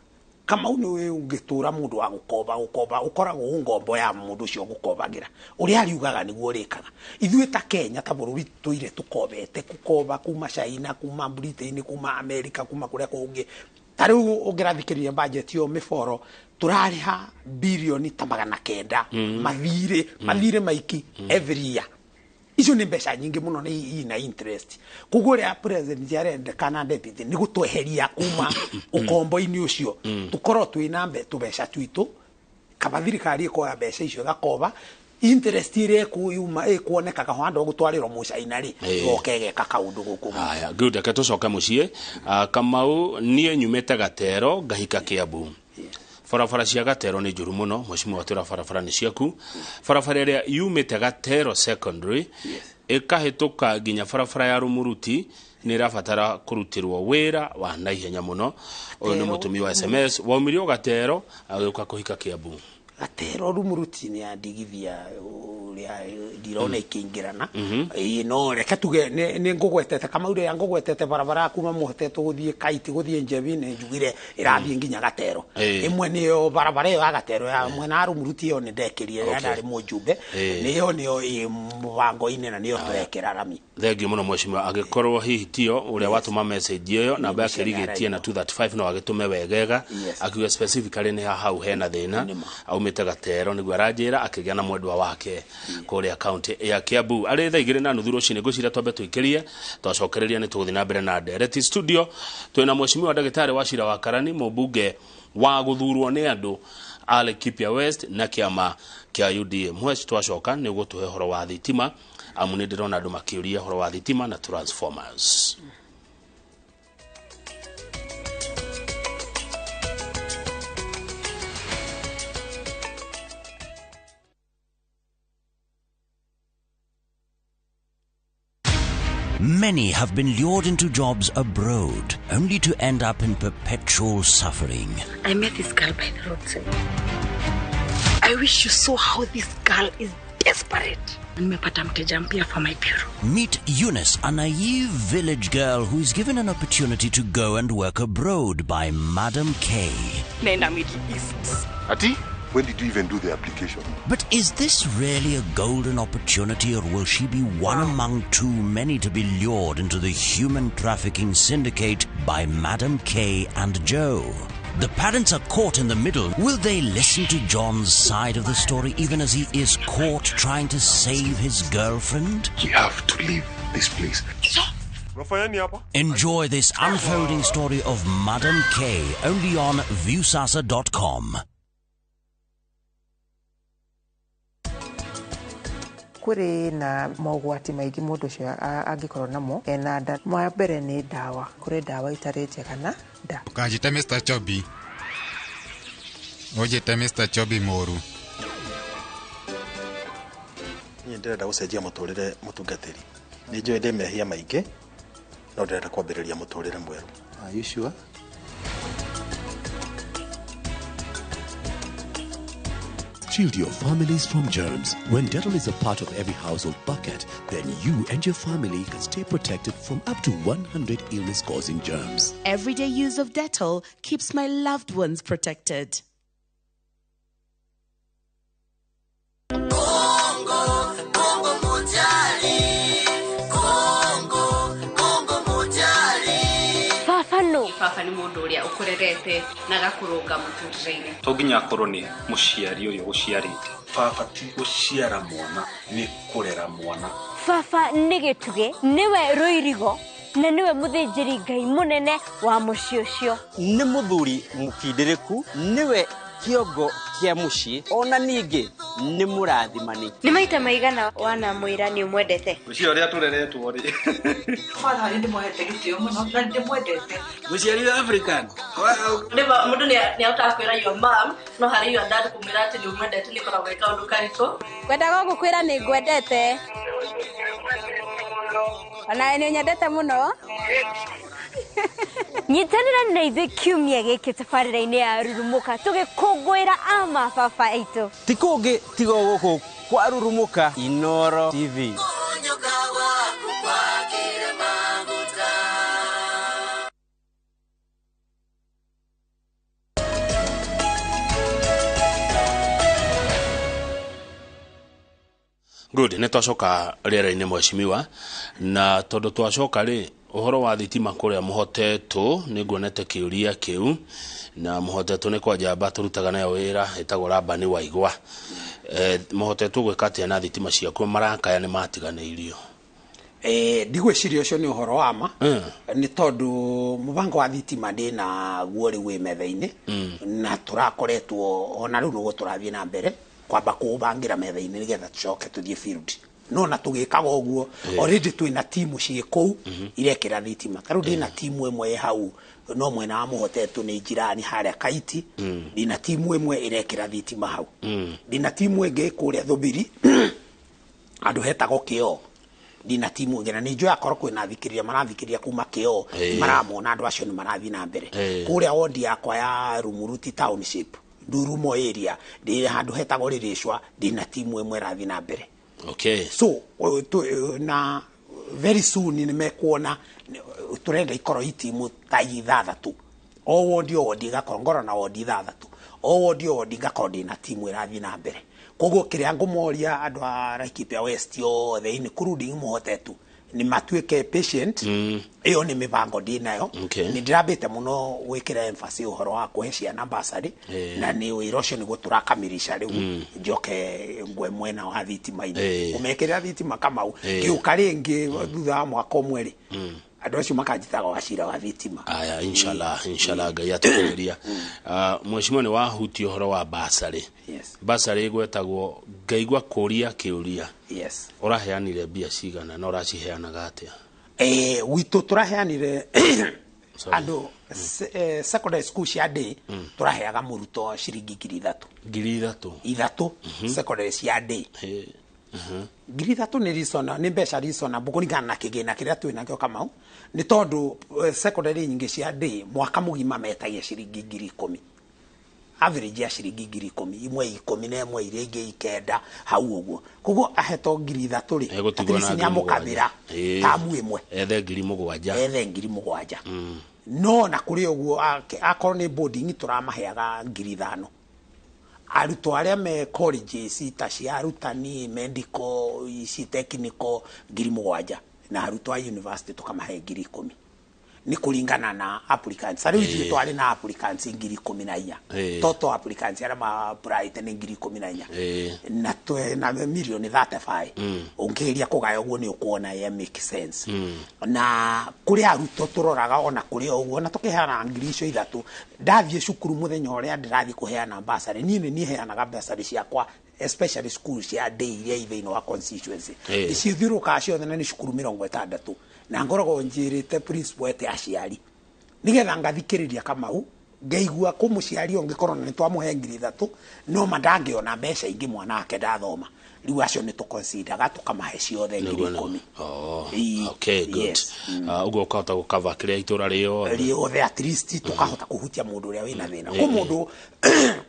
Kamau nĩ ũngĩtũra mũndũ wa gũkoba ũkoragwo ngombo ya mũndũ ũcio gũkobagĩra ũrĩa ariugaga nĩguo ũrĩkaga. Ithuĩ ta Kenya ta bũrũri tũire tũkobete gũkoba kuma China, kuma Britain, kuma America, kuma kũrĩa kũngĩ. Ta rĩu ũngĩrathikĩrĩria budget yo mĩboro tũrarĩha bilioni ta 900 mathirĩ maiki every year. Icio nĩ mbeca nyingĩ mũno nĩ ina interest. Koguo ũrĩa president arendekana deputy nĩ gũtweheria kuma ũkombo-inĩ ũcio tũkorwo twĩna tũbeca twitũ, kaba thirikari ĩkoya mbeca icio ĩgakoba interest ĩrĩa ĩkuyuma ĩkuonekaga handũ gũtwarĩrwo mũcaina rĩ goke geka kaũndũ gũkũ. Haya, good, reke tũcoke mũciĩ. Kamau, niĩ nyumĩte Gatero ngahika Kiambu. Barabara cia Gatero nĩ njũru mũno mheshimiwa, twĩra barabara nĩ ciaku. Barabara ĩrĩa yumĩte Gatero Secondary ĩkahĩtũka nginya barabara ya Rumuruti nĩ ĩrabatara kũrutĩrwo wĩra wa naihenya mũno. Ũyũ nĩ mũtũmi wa SMS waumirio Gatero agĩũka kũhika Kiambu. Gatero Rumuruti nĩ andigithia ũrĩa ndirona ikĩingĩrana. No reke tuge nĩ ngũgwetete Kamau rĩrĩa ngũgwetete barabara kuma mũhotetwo gũthiĩ Kaiti gũthiĩ Njebi nĩ njugire ĩrathiĩ nginya Gatero. Ĩmwe nĩyo barabara ĩyo ya Gatero ya mwena wa Rumuruti ĩyo nĩ ndekĩrie rĩrĩa ndarĩ mũjumbe, nĩyo ĩ mũbango-inĩ na nĩyo tũrekĩra rami. Thengiũ mũno mheshimiwa, angĩkorwo hihi tio ũrĩa watũma message ĩyo namba yake ĩrigĩtie na 235 no agĩtũme wegega akiuga specifically nĩ hau hena thĩna aumĩte Gatero nĩguo aranjĩra akĩgĩa na mwendwa wake kũrĩa kaunti ya Kiambu. Arĩ thaa 2:30 rũcinĩ ngwĩciria twambe tũikĩrie twacokereria nĩ tũgũthiĩ na mbere na ndereti. Studio twĩna mheshimiwa ndagĩtarĩ Wachira wa Karani, mũmbunge wa gũthurwo nĩ andũ a Laikipia West na kĩama kĩa UDA. Mwesh twacoka nĩ ũgũtũhe ũhoro wa thitima amu nĩ ndĩrona andũ makĩũria ũhoro wa thitima na transformers. Many have been lured into jobs abroad, only to end up in perpetual suffering. I met this girl by the roadside. I wish you saw how this girl is desperate. Nimepata mteja mpya for my bureau. Meet Eunice, a naive village girl who is given an opportunity to go and work abroad by Madam K. Nenda Middle East. Ati? When did you even do the application? But is this really a golden opportunity, or will she be one among too many to be lured into the human trafficking syndicate by Madam K and Joe? The parents are caught in the middle. Will they listen to John's side of the story even as he is caught trying to save his girlfriend? We have to leave this place. Enjoy this unfolding story of Madam K only on Viusasa.com. Kũrĩ na mogwati maingĩ mũndũ ũcio angĩkorwo namo ena nda. Ma mbere nĩ ndawa, kũrĩ ndawa itarĩ njega na nda. Ũkanjĩta Mr. Chobi. Ũnjĩte Mr. Chobi mũru. Niĩ ndĩrenda gũcenjia mũtũrĩre mũtungatĩri. Nĩ njũĩ ndĩ mehia maingĩ, no ndĩrenda kwambĩrĩria mũtũrĩre mwerũ. Are you sure? Shield your families from germs. When Dettol is a part of every household bucket, then you and your family can stay protected from up to 100 illness-causing germs. Everyday use of Dettol keeps my loved ones protected. Baba nĩ mũndũ ũrĩa ũkũrerete na agakũrũnga mũtũrĩre-inĩ. To nginya akorwo nĩ mũciari ũyũ ũciarĩte. Baba ti gũciara mwana, nĩ kũrera mwana. Baba nĩ gĩtugĩ, nĩwe rũirigo na nĩwe mũthĩnjĩri Ngai mũnene wa mũciĩ ũcio. Nĩ mũthuri mũkindĩrĩku, nĩwe kĩongo kĩa mũciĩ, ona ningĩ nĩ mũrathimani. Nĩ maita maigana wanamwĩra nĩ ũmwendete? Mũciĩ ũrĩa tũreretwo rĩ. Father nĩ ndĩmũhete gĩtĩo mũno na nĩ ndĩmwendete. Mũciari wa African. Mũndũ nĩ ahotaga kwĩra your mom, no harĩ your dad kũmwĩra atĩ nĩ ũmwendete nĩ ĩkoragwo ĩ kaũndũ karitũ. Ngwendaga gũkwĩra nĩ ngwendete. Ona nĩ ũnyendete mũno. Nyitanĩra na ithuĩ kiumia gĩkĩ tabarĩra-inĩ ya Rurumũka tũgĩkũngũĩra ama baba aitũ. Ti kũngĩ tiga gũkũ kwa Rurumũka Inoro TV. Good, nĩ twacoka rĩera-inĩ mheshimiwa, na tondũ twacoka rĩ ũhoro wa thitima kũrĩa mũhotetwo nĩ nguonete kĩũria kĩu, na mũhotetwo nĩ kwa njamba tũrutaga nayo wĩra ĩtagwo Labani Waigwa. Mũhotetwo gwĩka atĩa na thitima ciakuo marakaya nĩ matiganĩirio? Ndigwĩciria ũcio nĩ ũhoro wa ma, nĩ tondũ mũbango wa thitima ndĩna guo rĩu wĩ metha-inĩ, na tũrakoretwo ona rĩu nĩguo tũrathiĩ na mbere kwamba kũũbangĩra metha-inĩ nĩgetha tũcoke tũthiĩ field. No na tũgĩkaga ũguo already twĩna timu ciĩ kũu irekĩra thitima. Ta rĩu ndĩna timu ĩmwe ĩ hau no mwena wa mũhotetwo nĩ njirani harĩa Kaiti, ndĩna timu ĩmwe ĩrekĩra thitima hau, ndĩna timu ĩngĩ kũrĩa Thũbiri andũ hetagwo Kĩoo, ndĩna timu ĩngĩ na nĩ njũĩ akorwo kwĩna thikĩrĩria marathikĩrĩria kuma Kĩoo maramona andũ acio nĩ marathiĩ na mbere. Kũrĩa wondi yakwa ya Rumuruti Township Ndurumo area ndĩ handũ hetagwo Rĩrĩcwa ndĩna timu ĩmwe ĩrathiĩ na mbere. Okay. So na very soon nĩ mekuona tũrenda ikorwo i timu ta ithathatũ, o wondi o wondi igakorwo ngorwo na wondi ithathatũ, o wondi o wondi ngakorwo ndĩna timu ĩrathiĩ na mbere. Koguo kĩrĩa ngũmoria andũ a Laikipia West othe including mũhotetwo nĩ matuĩke patient. Ĩyo nĩ mĩbango ndĩnayo. Nĩ ndĩrambĩte mũno gwĩkĩra emphasis ũhoro wa kũhe ciana bursary, na nĩ wĩra ũcio nĩguo tũrakamirisha rĩu njoke ngwe mwena wa thitima-inĩ ũmekĩrĩra thitima Kamau gĩũka rĩngĩ thutha wa mwaka ũmwe rĩ andũ acio makanjĩtaga wacira wa thitima. Aya, inshallah, inshallah Ngai atũgeria. Mheshimiwa nĩ wahutia ũhoro wa bursary. Bursary ĩgwetagwo ngaigua kũria kĩũria. Ũraheanire mbia cigana na ũraciheanaga atĩa? Gwitũ tũraheanire andũ secondary school cia day tũraheaga mũrutwo ciringi 3,000. 3,000? Ithatũ secondary cia day. 3,000 nĩ reason, nĩ mbeca reasonable kũringana na kĩgĩna kĩrĩa twĩ nakĩo Kamau, nĩ tondũ secondary nyingĩ cia day mwaka mũgima metagia ciringi 10,000. Average ya ciringi 10,000, imwe 11 iria ingĩ 9 hau ũguo. Koguo ahetwo 3,000 rĩ, at least nĩ amũkamĩra tamu ĩmwe. Ethe 7,000. Ethe 7,000. No na kũrĩ ũguo akorwo nĩ boarding tũramaheaga 5,000. Arutwo arĩa me colleges ta cia arutani, medical, ici technical 7,000, na arutwo a university tũkamahe 10,000. Nĩ kũringana na applicants. Rĩu ithuĩ twarĩ na applicants 14,000. Total applicants arĩa ma-applyĩte nĩ 14,000. Na na mirioni 35. Ũngĩgeria kũgaya ũguo nĩ ũkuona ya make sense. Na kũrĩ arutwo tũroraga ona kũrĩ ũguo na tũkĩheana 3,000. Ndathiĩ cukuru mũthenya ũrĩa ndĩrathiĩ kũheana bursary, niĩ nĩ niĩ heanaga bursary ciakwa Especially cukuru cia day iria i thĩinĩ wa constituency. Eh. Icithiũrũrũkaga ciothe na nĩ cukuru 60, na ngoragwo njĩrĩte principal ete aciari nigetha ngathikĩrĩria Kamau, ngaigua kũ mũciari ũngĩkorwo na nĩ twamũhe 3,000 no ma ndangĩona mbeca ingĩ mwana wake ndathoma. Rĩu acio nĩ tũconsideraga tũkamahe ciothe 10,000. Oh, Ĩĩ, okay, good. yes. Ah, ũguo ũkahota gũkava kĩrĩa itũra rĩothe. Rĩothe, at least tũkahota kũhutia mũndũ ũrĩa wĩna thĩna. Eh, Kũ mũndũ,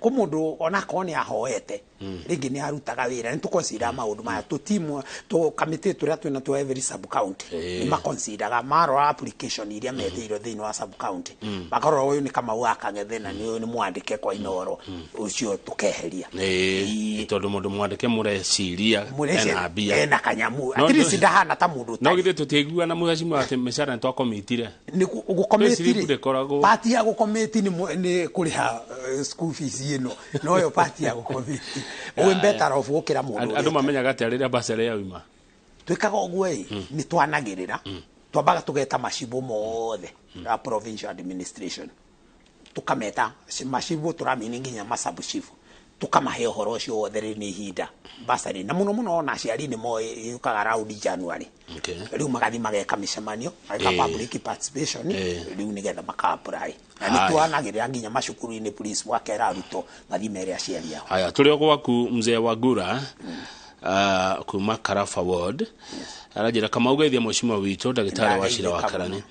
kũ mũndũ onakorwo nĩ ahoete, rĩngĩ nĩ arutaga wĩra, nĩ tũconsider maũndũ maya. Tũtimu tũ kamĩtĩ tũrĩa twĩna tuo every sub county nĩ maconsideraga, marora application iria metĩirwo thĩinĩ wa sub county, makarora ũyũ nĩ Kamau wa Kang'ethe na nĩ ũyũ nĩ mwandĩke kwa Inoro, ũcio tũkeheria. Ĩĩ, tondũ mũndũ mwandĩke mũreciria ena mbia. Ena kanyamu, No, at least no- ndahana ta mũndũ. No githĩ tũtiaiguana, mũhecimiwa, atĩ mĩcara nĩ twakomitire? Nĩ gũkomĩti Payslip rĩ, ndĩkoragwo. Pati ya gũkomĩti nĩ kũrĩha school fees ĩno, noyo pati ya gũkomĩti wĩ better off gũkĩra mũndũ Andũ ũrĩa andũ mamenyaga atĩa rĩrĩa basarĩ yauma? Twĩkaga ũguo ĩ, nĩ twanagĩrĩra, twambaga tũgeta macibũ mothe ya provincial administration, tũkameta macibũ, tũramini nginya masabu chief, tũkamahe ũhoro ũcio wothe. Rĩ nĩ ihinda basarĩ, na mũno mũno ona aciari nĩ moĩ yũkaga round January. Rĩu magathi mageka mĩcemanio, mageka public participation, rĩu nĩgetha maka apply, na nĩ Haya. twanagĩrĩra nginya macukuru-inĩ, please wakera arutwo mathi mere aciari ao. Haya, tũrĩ o gwaku, mzee wa Ngura kuma Karaba ward aranjĩra, Kamau, geithia mũheshimiwa witũ ndagĩtarĩ wa cira wa Ndageithĩka. Karani.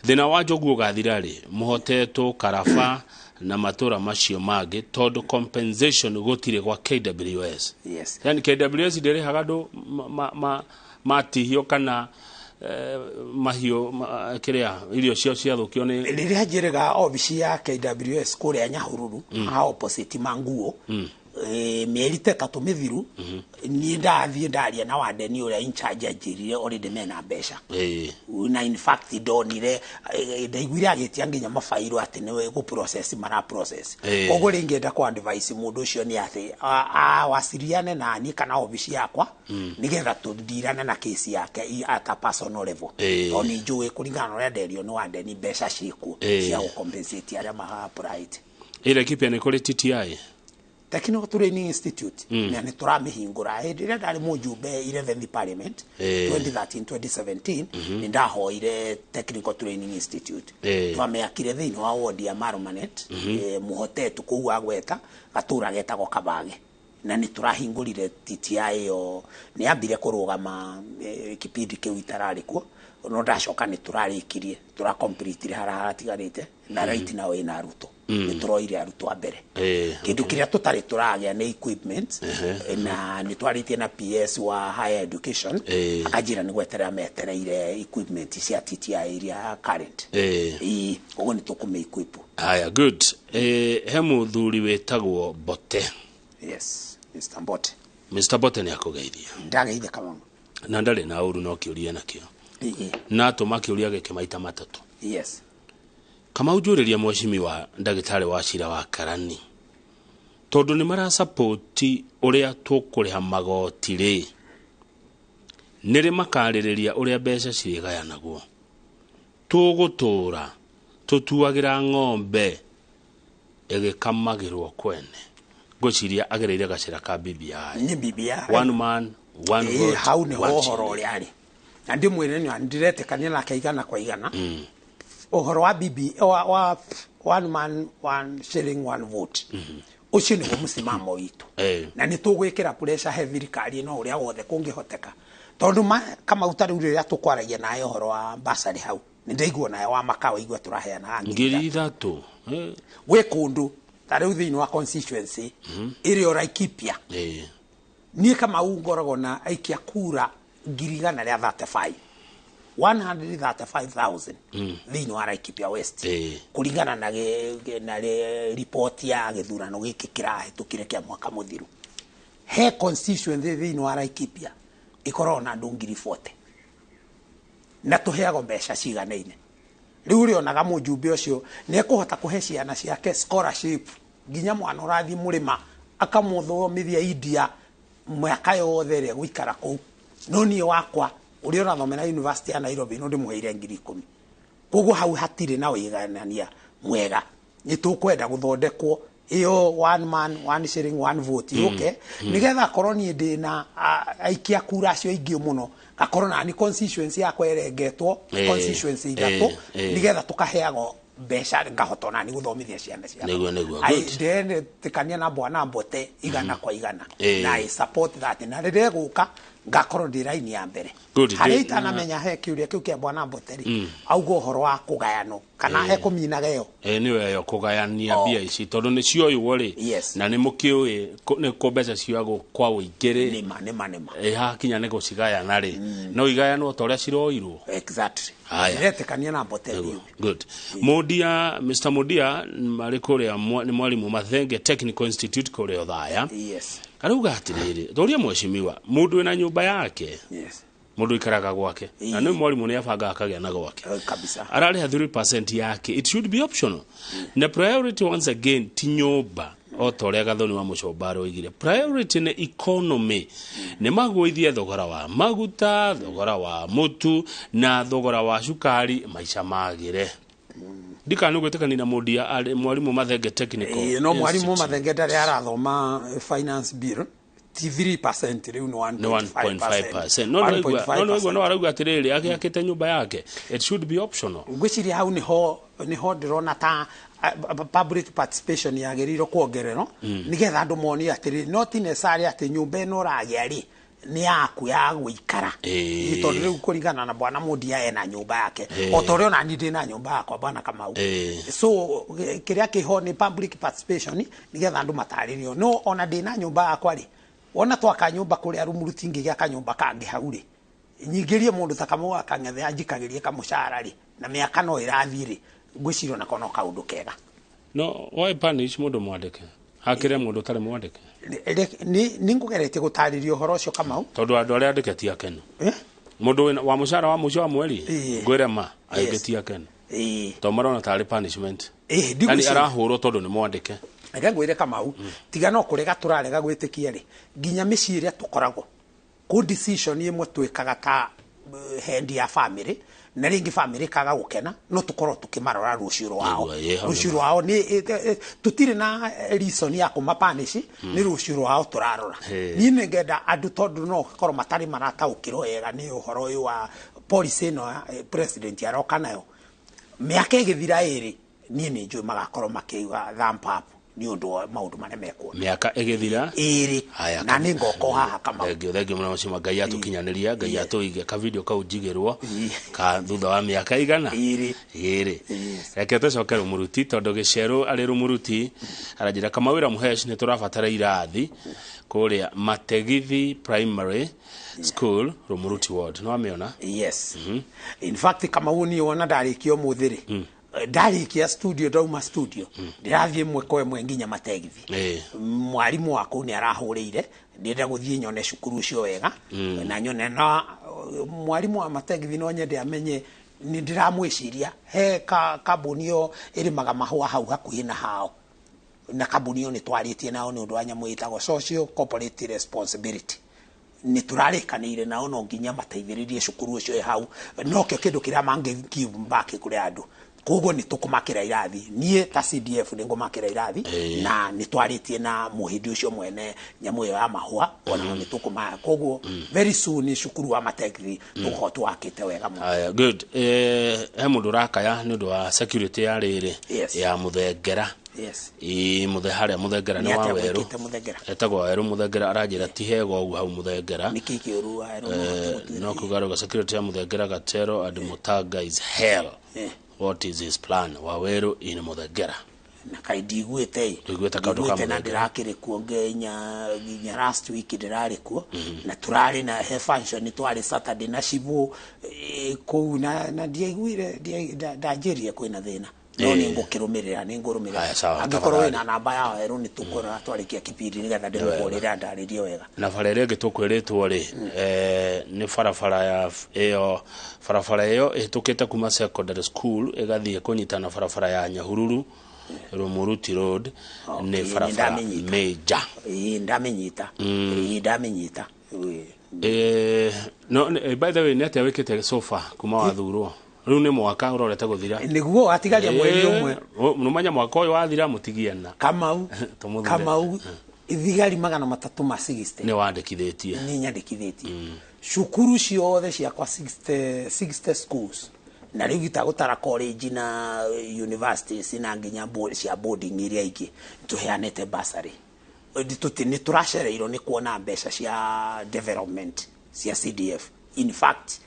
Thĩna wa njogu ũgathira rĩ mũhotetwo Karaba na matũra macio mangĩ, tondũ compensation gũtirĩ gwa KWS? Yes. Yani KWS ndĩrĩhaga andũ matihio kana mahiũ kĩrĩa irio ciao ciathũkio nĩ Rĩrĩa njĩrĩga obici ya KWS kũrĩa Nyahururu, ha opposite manguo, mĩeri ta 3 mĩthiru, niĩ ndathiĩ ndaria na wandeni ũrĩa in charge, anjĩrire already mena mbeca. Na in fact ndonire, ndaiguire agĩtia nginya mabairo atĩ nĩ gũ process mara process. Koguo rĩngĩenda kũ advise mũndũ ũcio nĩ atĩ awaciriane na niĩ kana obici yakwa, nĩgetha tũndirane na kesi yake at a personal level, tondũ nĩ njũĩ kũringana na ũrĩa nderio nĩ wandeni mbeca ciĩkuo cia gũcompensate arĩa ma-apply. Ĩ Laikipia nĩ kũrĩ TTI? Technical Training Institute, na nĩ tũramĩhingũra. Hĩndĩ ĩrĩa ndarĩ mũjumbe 11th Parliament, 2013 2017, nĩ ndahoire Technical Training Institute. Twamĩakire thĩinĩ wa ward ya Marumanet, mũhotetu kũu agweta gatũra getagwo Kabage, na nĩ tũrahingũrire TTI ĩyo. Nĩ yambire kũrũgama kipindi kĩu itararĩ kuo, no ndacoka nĩ tũrarĩkirie, tũracompletire harĩa haratigarĩte, na right now ĩna arutwo. Nĩ tũroire arutwo a mbere. Kĩndũ kĩrĩa tũtarĩ tũragĩa nĩ equipment, na nĩ twarĩtie na PS wa higher education, akanjĩra nĩ gweterera metereire equipment cia TTI iria current. Ĩĩ, ũguo nĩ tũkũmĩ equip. Haya, good. He mũthuri wĩtagwo Bote. Yes, Mr. Mbote. Mr. Bote nĩ akũgeithia. Ndageithia, Kamau. Na ndarĩ na ũru no kĩũria nakĩo, na atũma kĩũria gĩkĩ maita matatũ. Kamau, njũrĩria mheshimiwa ndagĩtarĩ wa cira wa Karani, tondũ nĩ marasapoti ũrĩa tũkũrĩha magoti rĩ, nĩrĩ makarĩrĩria ũrĩa mbeca cirĩgayanagwo? Tũgũtũra tũtuagĩra ng'ombe ĩgĩkamagĩrwo kwene. Ngwĩciria agereire gacĩra ka BBI. Nĩ BBI. One man, one vote, hau nĩho one ũhoro shilling. ũrĩa arĩ, na ndĩmwĩre nĩ ndiretĩkania nake 100%. Ũhoro wa BB wa one man, one shilling, one vote, ũcio nĩguo mũsimamo witũ, na nĩ tũgwĩkĩra pressure he thirikari ĩno ũrĩa wothe kũngĩhoteka, tondũ Kamau, ta rĩu rĩrĩa tũkwaragia nawe ũhoro wa basarĩ hau, nĩ ndaigua nawe wa makawa igua tũraheanaga 3,000. Gwĩ kũndũ ta rĩu thĩinĩ wa constituency ĩrĩa Laikipia, niĩ Kamau ngoragwo na aikia kura 135,000, 135,000 thĩinĩ wa Laikipia West, kũringana na ripoti ya gĩthurano gĩkĩ kĩrahĩtũkire kĩa mwaka mũthiru. He constituency thĩinĩ wa Laikipia ĩkoragwo na andũ 40,000, na tũheagwo mbeca ciganaine. Rĩu ũrĩonaga mũjumbe ũcio nĩ ekũhota kũhe ciana ciake scholarship, nginya mwana ũrathiĩ mũrĩma akamũthomithia India mĩaka yothe ĩrĩa gũikara kũu, no niĩ wakwa ũrĩa ũrathomera University ya Nairobi no ndĩmũheire 10,000. Koguo hau hatirĩ na ũiganania mwega. Nĩ tũkwenda gũthondekwo Ĩyo one man one shilling one vote yũke, nĩgetha korwo niĩ ndĩna aikia kura acio aingĩ mũno, ngakorwo nani constituency yakwa ĩrengetwo constituency 3, nĩgetha tũkaheagwo mbeca, ngahota onani gũthomithia ciana ciakwa. Nĩguo, nĩguo. Ai, Good. ndĩretĩkania na bwana Mbote 100%. Na I support that, na rĩrĩa ĩgũka ngakorwo ndĩ raini ya mbere. Good. Harĩa itanamenya he kĩũria kĩu kĩa bwana Mbote rĩ, auga ũhoro wa kũgayanwo kana ekũminaga ĩyo. Ĩ nĩwe ĩyo kũgayania mbia ici, tondũ nĩ cioywo rĩ, na nĩ mũkĩũĩ nĩ kũ mbeca cioyagwo kwa ũingĩ rĩ. Nĩma, nĩma, nĩma. Ĩ hakinya nĩ gũcigayana rĩ, no igayanwo ta ũrĩa ciroirwo. Exactly. Haya. Ndĩretĩkania na Mbote biũ. Good. Mudia, Mr. Mudia marĩ kũrĩa nĩ mwarimũ Mathenge Technical Institute kũrĩa Othaya. Arauga atĩrĩrĩ, tũrie mheshimiwa, mũndũ wĩna nyũmba yake, mũndũ ikaraga gwake, na nĩ mwarimũ nĩ abangaga akagĩa na gwake, kabisa, ararĩha 3% yake. It should be optional, na priority once again ti nyũmba, o ta ũrĩa Gathoni wa Mũcomba aroigire. Priority nĩ economy, nĩ magũithie thogora wa maguta, thogora wa mũtu na thogora wa cukari, maica magĩre. Ndikana nĩ gwĩtĩkania na Mũndia arĩ mwarimũ Mathenge Technical Ĩĩ, no mwarimũ Institute. Mathenge ndarĩ arathoma finance bill, ti 3% rĩu, nĩ Nĩ 1.5%. No nĩwaigua, no arauga atĩrĩrĩ, agĩakĩte nyũmba yake, it should be optional. Ngwĩciria hau nĩho ndĩrona ta public participation yagĩrĩirwo kuongererwo, nĩgetha andũ monio atĩrĩrĩ, no ti necessary atĩ nyũmba ĩno ũragĩa rĩ nĩ yaku ya gũikara. Tondũ rĩu kũringana na bwana Mũndia ena nyũmba yake, o ta ũrĩa ona niĩ ndĩ na nyũmba yakwa, bwana Kamau. So kĩrĩa kĩho nĩ public participation, nĩgetha andũ matarĩrio. No ona ndĩ na nyũmba yakwa rĩ, wona twaka nyũmba kũrĩa Rumuruti, ngĩgĩaka nyũmba kangĩ hau rĩ, nyingĩrie mũndũ ta Kamau wa Kang'ethe anjikagĩrie kamũcara rĩ, na mĩaka no ĩrathiĩ rĩ, ngwĩciria onako no kaũndũ kega. No why punish mũndũ mwandĩke hakĩre mũndũ ũtarĩ mwandĩke? Nĩ ngũgeretie gũtarĩria ũhoro ũcio, Kamau. Tondũ andũ arĩa andĩke ti akenu. Mũndũ wa mũcara wa mũico wa mweri, ngwĩre ma, aingĩ ti akenu, tondũ marona tarĩ punishment. Ĩĩ, Yani ndigwĩciria- arahũrwo tondũ nĩ mwandĩke. Reke ngwĩre, Kamau, tiga no kũrega tũrarega gwĩtĩkia rĩ, nginya mĩciĩ ĩrĩa tũkoragwo kũ decision ĩmwe twĩkaga ta head ya family, na rĩngĩ family ĩkaga gũkena, no tũkorwo tũkĩmarora rũciũ rwao. Nĩguo, ĩĩ, hau Rũciũ nĩma. rwao nĩ tũtirĩ na reason ya kũmapanish, nĩ rũciũ rwao tũrarora. Niĩ nĩ ngenda andũ, tondũ no korwo matarĩ marataũkĩrwo wega nĩ ũhoro ũyũ wa policy ĩno ya president aroka nayo, mĩaka ĩgĩthira 2, niĩ nĩ njũĩ magakorwo makĩiga thumb up nĩ ũndũ wa maũndũ marĩa mekuona. Mĩaka ĩgĩthira 2. Haya, Na nĩ ngoka o haha, Kamau. Thengio, thengio mũno mheshimiwa. Ngai atũkinyanĩria, Ngai atũige ka video kau njigĩrwo ka thutha wa mĩaka igana 2. 2. Reke tũcoke Rũmuruti, tondũ Gĩcerũ arĩ Rũmuruti aranjĩra, Kamawĩra Mũhesh, nĩ tũrabatara irathi kũrĩa Mategithi Primary School, Rũmuruti Ward. Nĩ wamĩona? Yes. In fact, Kamau, niĩ wona ndarĩkia ũmũthĩ rĩ, ndarĩkia studio, ndauma studio, ndĩrathiĩ ĩmwe kwa ĩmwe nginya Mategithi. Mwarimũ wa kũu nĩ arahũrĩire, ndĩrenda gũthiĩ nyone cukuru ũcio wega, na nyone na mwarimũ wa Mategithi. No nyende amenye nĩ ndĩramwĩciria. He kambuni ĩyo ĩrĩmaga mahũa hau hakuhĩ na hao, na kambuni ĩyo nĩ twarĩtie nao nĩ ũndũ wa nyamũ ĩtagwo social corporate responsibility. Nĩ tũrarĩkanĩire nao no nginya mateithĩrĩrie cukuru ũcio ĩ hau, nokĩo kĩndũ kĩrĩa mangĩ give back kũrĩ andũ. Koguo nĩ tũkũmakĩra irathi, niĩ ta CDF nĩ ngũmakĩra irathi, na nĩ twarĩtie na mũhĩndĩ ũcio mwene nyamũ ĩyo ya mahũa, ona nĩ tũkũma. Koguo very soon cukuru wa Mategithi tũgũkorwo twakĩte wega mũno. Aya, good. He mũndũ ũrakaya nĩ ũndũ wa security ya rĩrĩ ya Mũthengera. Ĩ mũthe harĩa Mũthengera nĩ Nĩ wa atĩa Werũ. gwĩkĩte Mũthengera? Etagwo Werũ Mũthengera, aranjĩra ti hega ũguo hau Mũthengera. Nĩkĩ kĩũru wa Werũ? No kuga rauga security ya Mũthengera, Gatero and Mutanga is hell. What is his plan, Waweru in Mũthengera? Na kaĩ ndiguĩte ĩ. Ndũiguĩte kaũndũ ka Ndiguĩte na Mũthengera? ndĩrakĩrĩ kuo nginya last week ndĩrarĩ kuo, na tũrarĩ na he function twarĩ Saturday na Cibu kũu, na ndiaiguire ndanjĩrire kwĩna thĩna, no nĩ ngũkĩrũmĩrĩra, nĩ ngũrũmĩrĩra. Haya, sawa, Angĩkorwo tafadhali. wĩna namba ya Werũ, nĩ tũkũrora twarĩkia kibindi nĩgetha ndĩmũhũrĩre andarĩrie wega. Na bara ĩrĩa ĩngĩ tũkwĩrĩtwo rĩ, nĩ barabara ya ĩyo, barabara ĩyo ĩhĩtũkĩte kuma secondary school ĩgathiĩ kũnyitana barabara ya Nyahururu Rumuruti Road, nĩ nĩ barabara ndamĩnyita. major. Ĩĩ, ndamĩnyita. Ĩĩ, ndamĩnyita. Ĩĩ. No, by the way, nĩ atĩa wĩkĩte so far kuma wathurwo? Rĩu nĩ mwaka ũrorete gũthira. Nĩguo atigaria mweri ũmwe. Mũmenya mwaka ũyũ wathira mũtigiana. Kamau. Tũmũthure. Kamau thigari 360 Nĩ wandĩkithĩtie. Nĩ nyandĩkithĩtie cukuru ciothe ciakwa 60 schools, na rĩu itagũtara college na universities na nginya cia boarding iria ingĩ, tũheanĩte bursary. Nĩ tũracereirwo nĩ kuona mbeca cia development cia CDF. In fact,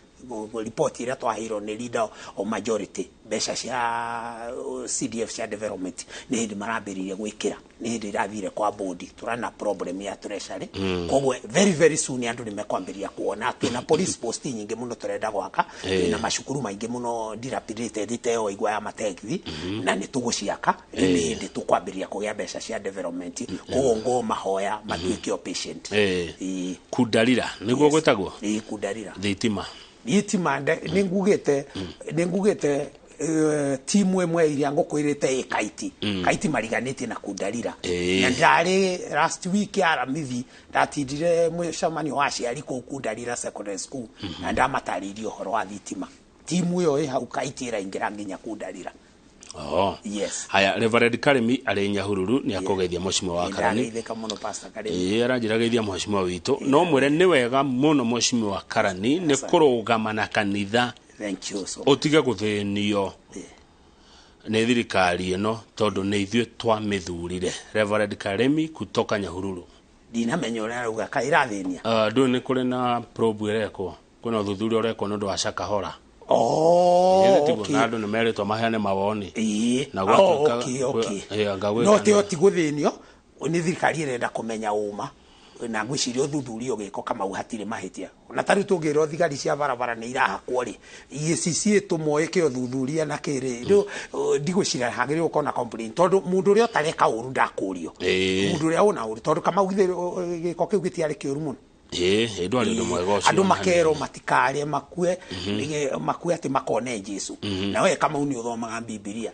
report ĩrĩa twaheirwo nĩ leader of majority, mbeca cia CDF cia development nĩ hĩndĩ marambĩrĩria gwĩkĩra, nĩ hĩndĩ irathire kwa board. Tũrana problem ya treasury. Koguo very very soon andũ nĩ mekwambĩrĩria kuona. Twĩna police post nyingĩ mũno tũrenda gwaka, twĩna macukuru maingĩ mũno dilapidated teo igwa ya mategithi, na nĩ tũgũciaka. Rĩu nĩ hĩndĩ tũkwambĩrĩria kũgĩa mbeca cia development. Koguo ngo mahoya matuĩke o patient. Kundarira nĩguo gwĩtagwo? Ĩĩ, Kundarira. Thitima. Thitima nĩ ngugĩte timu ĩmwe iria ngũkwĩrĩte ĩ Kaiti. Kaiti mariganĩtie na Kundarira. Na ndarĩ last week ya Aramithi, ndatindire mũcemanio wa aciari kũu Kundarira Secondary School, na ndamatarĩirie ũhoro wa thitima. Timu ĩyo ĩ hau Kaiti ĩraingĩra nginya Kundarira. Oh. Yes. Haya, Reverend Karimi arĩ Nyahururu nĩ akũgeithia mheshimiwa wa Karani. Nĩndageithĩka mũno, Pastor Karimi. Ĩĩ, aranjĩra geithia mheshimiwa witũ. No mwĩre nĩ wega mũno mheshimiwa Karani nĩ kũrũgama na kanitha. Thank you so much. Ũtige gũthĩnio nĩ thirikari ĩno tondũ nĩ ithuĩ twamĩthurire. Reverend Karimi kutoka Nyahururu. Ndinamenya ũrĩa arauga, kaĩ ĩrathĩnia? Ndũĩ nĩ kũrĩ na probe ĩrekwo, kwĩna ũthuthuria ũrekwo nĩ ũndũ wa Shakahola. Oh, Ĩĩ, tiguo, okay. na andũ nĩ merĩtwo maheane mawoni. Na Oh, gwatuĩka okay. Ĩĩ, anga No gwĩka tio ti gũthĩnio, nĩ thirikari ĩrenda kũmenya ũma, na ngwĩciria ũthuthuria ũgĩkwo Kamau hatirĩ mahĩtia. Na tarĩu tũngĩrwo thigari cia barabara nĩ irahakwo rĩ, EACC ĩtũmwo ĩke ũthuthuria na kĩrĩ rĩu, ndigwĩciria hagĩrĩirwo gũkorwo na complaint, tondũ mũndũ ũrĩa ũtareka ũru ndakũrio. Mũndũ ũrĩa wona ũru, tondũ Kamau githĩ gĩko kĩu gĩtiarĩ kĩũru mũno. Ĩĩ, ndwarĩ ũndũ mwega ũcio. Andũ makerwo matikarĩe makue, makue atĩ makone Jesu. Na we Kamau nĩ ũthomaga Bibilia.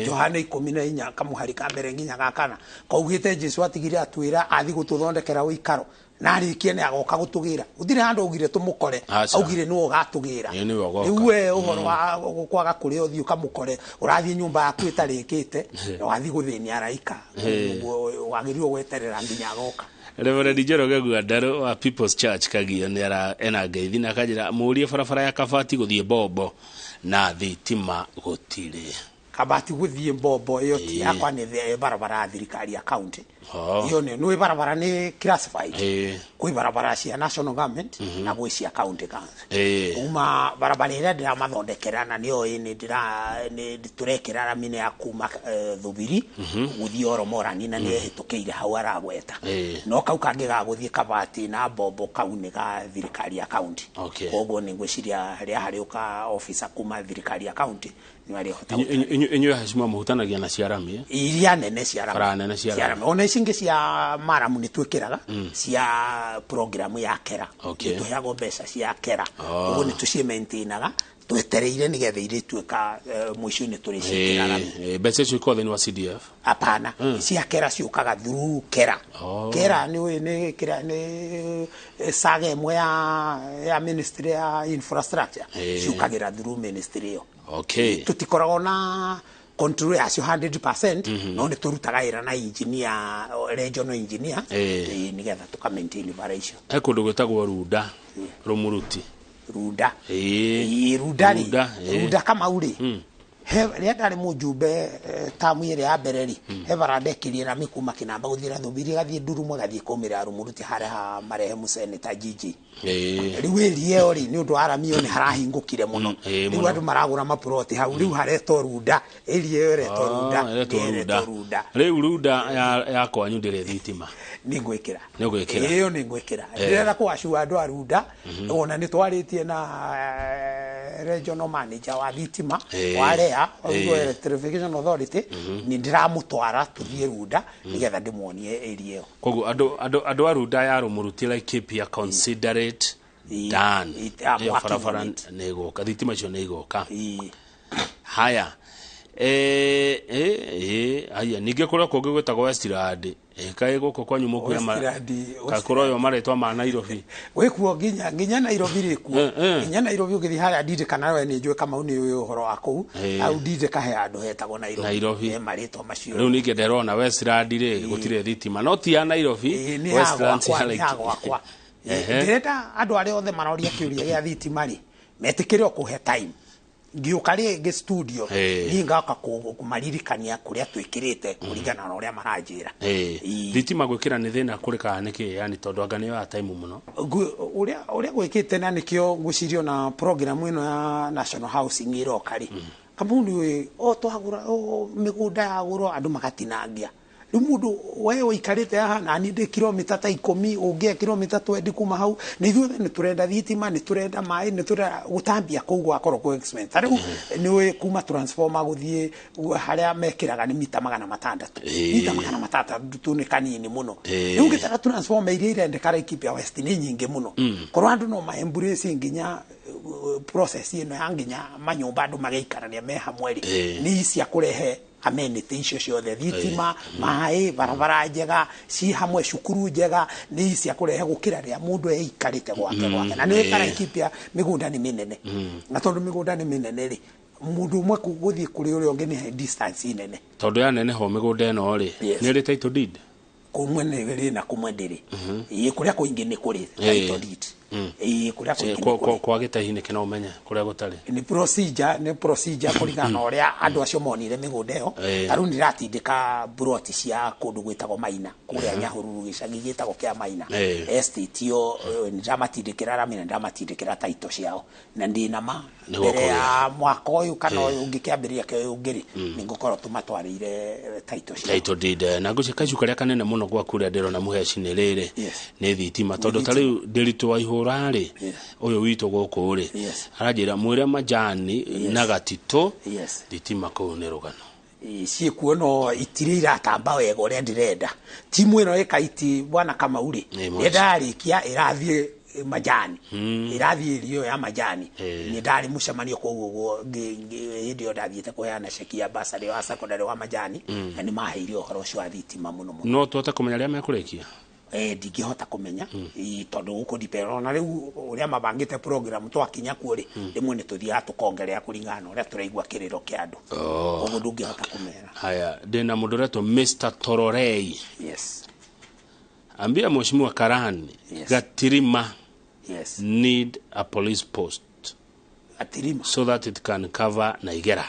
Johana 14 kamuhari ka mbere nginya ga kana kaugĩte Jesu atigire atwĩra athi gũtũthondekera ũikaro, na arĩkie nĩ agoka gũtũgĩra. Gũtirĩ handũ augire tũmũkore, Aca. augire nĩwe ũgatũgĩra. Ĩĩ, nĩwe ũgoka. Rĩu we ũhoro wa kwaga kũrĩa ũthiĩ ũkamũkore, ũrathiĩ nyũmba yaku ĩtarĩkĩte, na wathiĩ gũthĩnia araika. Ũguo wagĩrĩirwo gweterera nginya agoka. Reverend Njoroge Gwandarũ wa People's Church Kagio nĩ ara ena ngeithi na akanjĩra mũrie barabara ya Kabati gũthiĩ Bombo na thitima gũtirĩ. Kabati gũthiĩ Mbombo ĩyo ti yakwa, nĩ barabara ya thirikari ya county. Ĩyo nĩ barabara nĩ classified. Kwĩ barabara cia national government na gwĩ cia county council. Kuma barabara ĩrĩa ndĩramathondekera na nĩyo ĩ nĩ ndĩra nĩ tũrekĩra rami nĩ ya kuma Thubiri gũthiĩ Oromorani, na nĩ ĩhĩtũkĩire hau aragweta. No kau kangĩ ga gũthiĩ Kabati na Mbombo kau nĩ ga thirikari ya county. Koguo nĩ ngwĩciria harĩa harĩũka officer kuma thirikari ya county nĩ arĩhota. Inyuĩ hacima mũhutanagia na cia rami, eh? Iria nene cia rami. Bara nene cia Cia rami. rami. Ona ici ingĩ cia maramu nĩ twĩkĩraga cia program ya kera. Nĩ tũheagwo mbeca cia kera. Ũguo nĩ tũcimaintainaga twetereire nĩgetha irĩtuĩka mũico-inĩ tũrĩciĩkĩra rami. Mbeca icio ikoragwo thĩinĩ wa CDF? Hapana, cia kera ciũkaga through kera. Kera nĩ nĩ kera nĩ saga ĩmwe ya ministry ya infrastructure. Ciũkagĩra through ministry ĩyo. Tũtikoragwo na control yacio 100%, no nĩ tũrutaga wĩra na engineer, regional engineer, nĩgetha tũka maintain bara icio. He kũndũ gwĩtagwo Runda Rũmuruti. Runda. Ĩĩ, Runda rĩ, Runda, ĩĩ. Runda Kamau rĩ, he rĩrĩa ndarĩ mũjumbe tamu ĩrĩa ya mbere rĩ, he bara ndekirie rami kuma Kĩnamba gũthiĩ Thubiri, ĩgathiĩ Ndurumo, ĩgathiĩ kũmĩra Rũmuruti harĩa ha marehemu Senator Gigi. Rĩu ĩria ĩyo rĩ, nĩ ũndũ wa rami ĩyo nĩ harahingũkire mũno. Ĩĩ, Rĩu mũno. andũ maragũra maploti hau, rĩu haretwo Runda, ĩria ĩyo ĩretwo Runda. Ĩretwo Ĩretwo Runda. Runda. Rĩu Runda ya kwanyu ndĩrĩ thitima? Nĩ ngwĩkĩra. Nĩ ũgwĩkĩra? Ĩyo nĩ ngwĩkĩra. Ndĩrenda kũgacua andũ a Runda, ona nĩ twarĩtie na regional manager wa thitima wa REA, wa Electrification Authority, nĩ ndĩramũtwara tũthiĩ Runda nĩgetha ndĩmuonie area ĩyo. Koguo andũ a Runda ya Rũmuruti Laikipia, consider it done. I'm Ĩyo working barabara on it. nĩ ĩgũka, thitima icio nĩ igoka. Haya, Aya ningĩ kũrĩa kũngĩ gwĩtagwo Westland. Kaĩ gũkũ kwanyu mũkuya kakũroywo marĩtwa ma Nairobi. Gwĩkuo nginya Nairobi rĩkuo. Nginya Nairobi ũgĩthiĩ harĩa Ndindi kana we nĩ njũĩ Kamau nĩ ũĩ ũhoro wa kũu. Hau Ndindi kahe handũ hetagwo Nairobi. Marĩtwa macio. Rĩu ningĩ ndĩrona Westland rĩ gũtirĩ thitima no ti ya Nairobi. Westland ya gwakwa. Ndĩrenda andũ arĩa othe maroria kĩũria gĩa thitima rĩ metĩkĩre o kũhe time. Ngĩũka rĩngĩ studio niĩ ngoka kũmaririkania kũrĩa twĩkĩrĩte kũringana na ũrĩa maranjĩra. Thitima gwĩkĩra nĩ thĩna kũrĩ kana nĩkĩ yani tondũ anga nĩ yoya time mũno. Ũrĩa gwĩkĩte na nĩkĩo ngwĩciria na program ĩno ya National Housing ĩroka rĩ kambuni o twagũra mĩgũnda yagũrwo andũ magatinangia. Rĩu mũndũ we ũikarĩte haha na niĩ ndĩ kilomita ta 10 ũngĩ kilomita 20 kuma hau nĩ ithuothe nĩ tũrenda thitima nĩ tũrenda maĩ nĩ tũrenda gũtambia kũu gwakorwo kwĩ expense. Ta rĩu nĩ ũĩ kuma transformer gũthiĩ harĩa mekĩraga nĩ mita 600. Mita 600 nĩ kanini mũno. Rĩu ũngĩtara transformer iria irendeka Laikipia West nĩ nyingĩ mũno. Korwo andũ no ma embrace nginya process ĩno ya nginya manyũmba andũ magĩikarania me hamwe rĩ nĩ cia kũrehe amenity icio ciothe thitima maĩ barabara njega ci hamwe cukuru njega nĩ cia kũrehe gũkĩra rĩa mũndũ eikarĩte gwake gwake. Na nĩ wĩkara Laikipia mĩgũnda nĩ mĩnene na tondũ mĩgũnda nĩ mĩnene rĩ mũndũ ũmwe gũthiĩ kũrĩ ũrĩa ũngĩ nĩ distance nene tondũ yaneneho mĩgũnda ĩno rĩ nĩ ĩrĩ title deed kũmwe nĩ ĩrĩ na kũmwe ndĩrĩ. Ĩĩ kũrĩa kũingĩ nĩ kũrĩ title deed. Ĩĩ kũrĩa kũingĩ kwa gĩtahi nĩkĩ no ũmenye kũrĩa gũtarĩ nĩ procedure kũringana na ũrĩa andũ acio monire mĩgũnda ĩyo. Ta rĩu ndĩratindĩka buroti cia kũndũ gwĩtagwo Maina kũrĩa Nyahururu gĩcagi gĩtagwo kĩa Maina estate ĩyo nĩndamatindĩkĩra rami na nĩndamatindĩkĩra title ciao na ndĩna ma mbere ya mwaka ũyũ kana ũyũ ũngĩ kĩambĩrĩria kĩa ũyũ ũngĩ rĩ nĩngũkorwo tũmatwarĩire title ciao. Title deed na ngũcia kaicũ karĩa kanene mũno gwaku ũrĩa ndĩrona mũheci nĩ rĩrĩ nĩ thitima tondũ ta rĩu ndĩritũ wa ihũra rĩ ũyũ witũ gũkũ rĩ aranjĩra mwĩre majani na gatitũ thitima kũu nĩ rũgano ciĩkuo no itirĩ iratamba wega ũrĩa ndĩrenda. Timu ĩno ĩkaiti bwana Kamau rĩ nĩndarĩkia ĩrathiĩ majani ĩrathiĩ ĩrio ya majani nĩ ndarĩ mũcemanio kũu ũguo hĩndĩ ĩyo ndathiĩte kũheana ceki ya bursary wa secondary wa majani na nĩ maheire ũhoro ũcio wa thitima mũno mũno. No tũhote kũmenya rĩa mekũrĩkia? Ndingĩhota kũmenya tondũ gũkũ ndipera ona rĩu ũrĩa mabangĩte program twakinya kuo rĩ rĩmwe nĩ tũthiaga tũkongerera kũringana na ũrĩa tũraigua kĩrĩro kĩa andũ ũguo ndũngĩhota kũmera. Haya ndĩna mũndũ ũretwo Mr. Tororei. Yes. Ambia Mheshimiwa Karani. Yes. Gatirima. Yes. Need a police post. Gatirima. So that it can cover Naigera.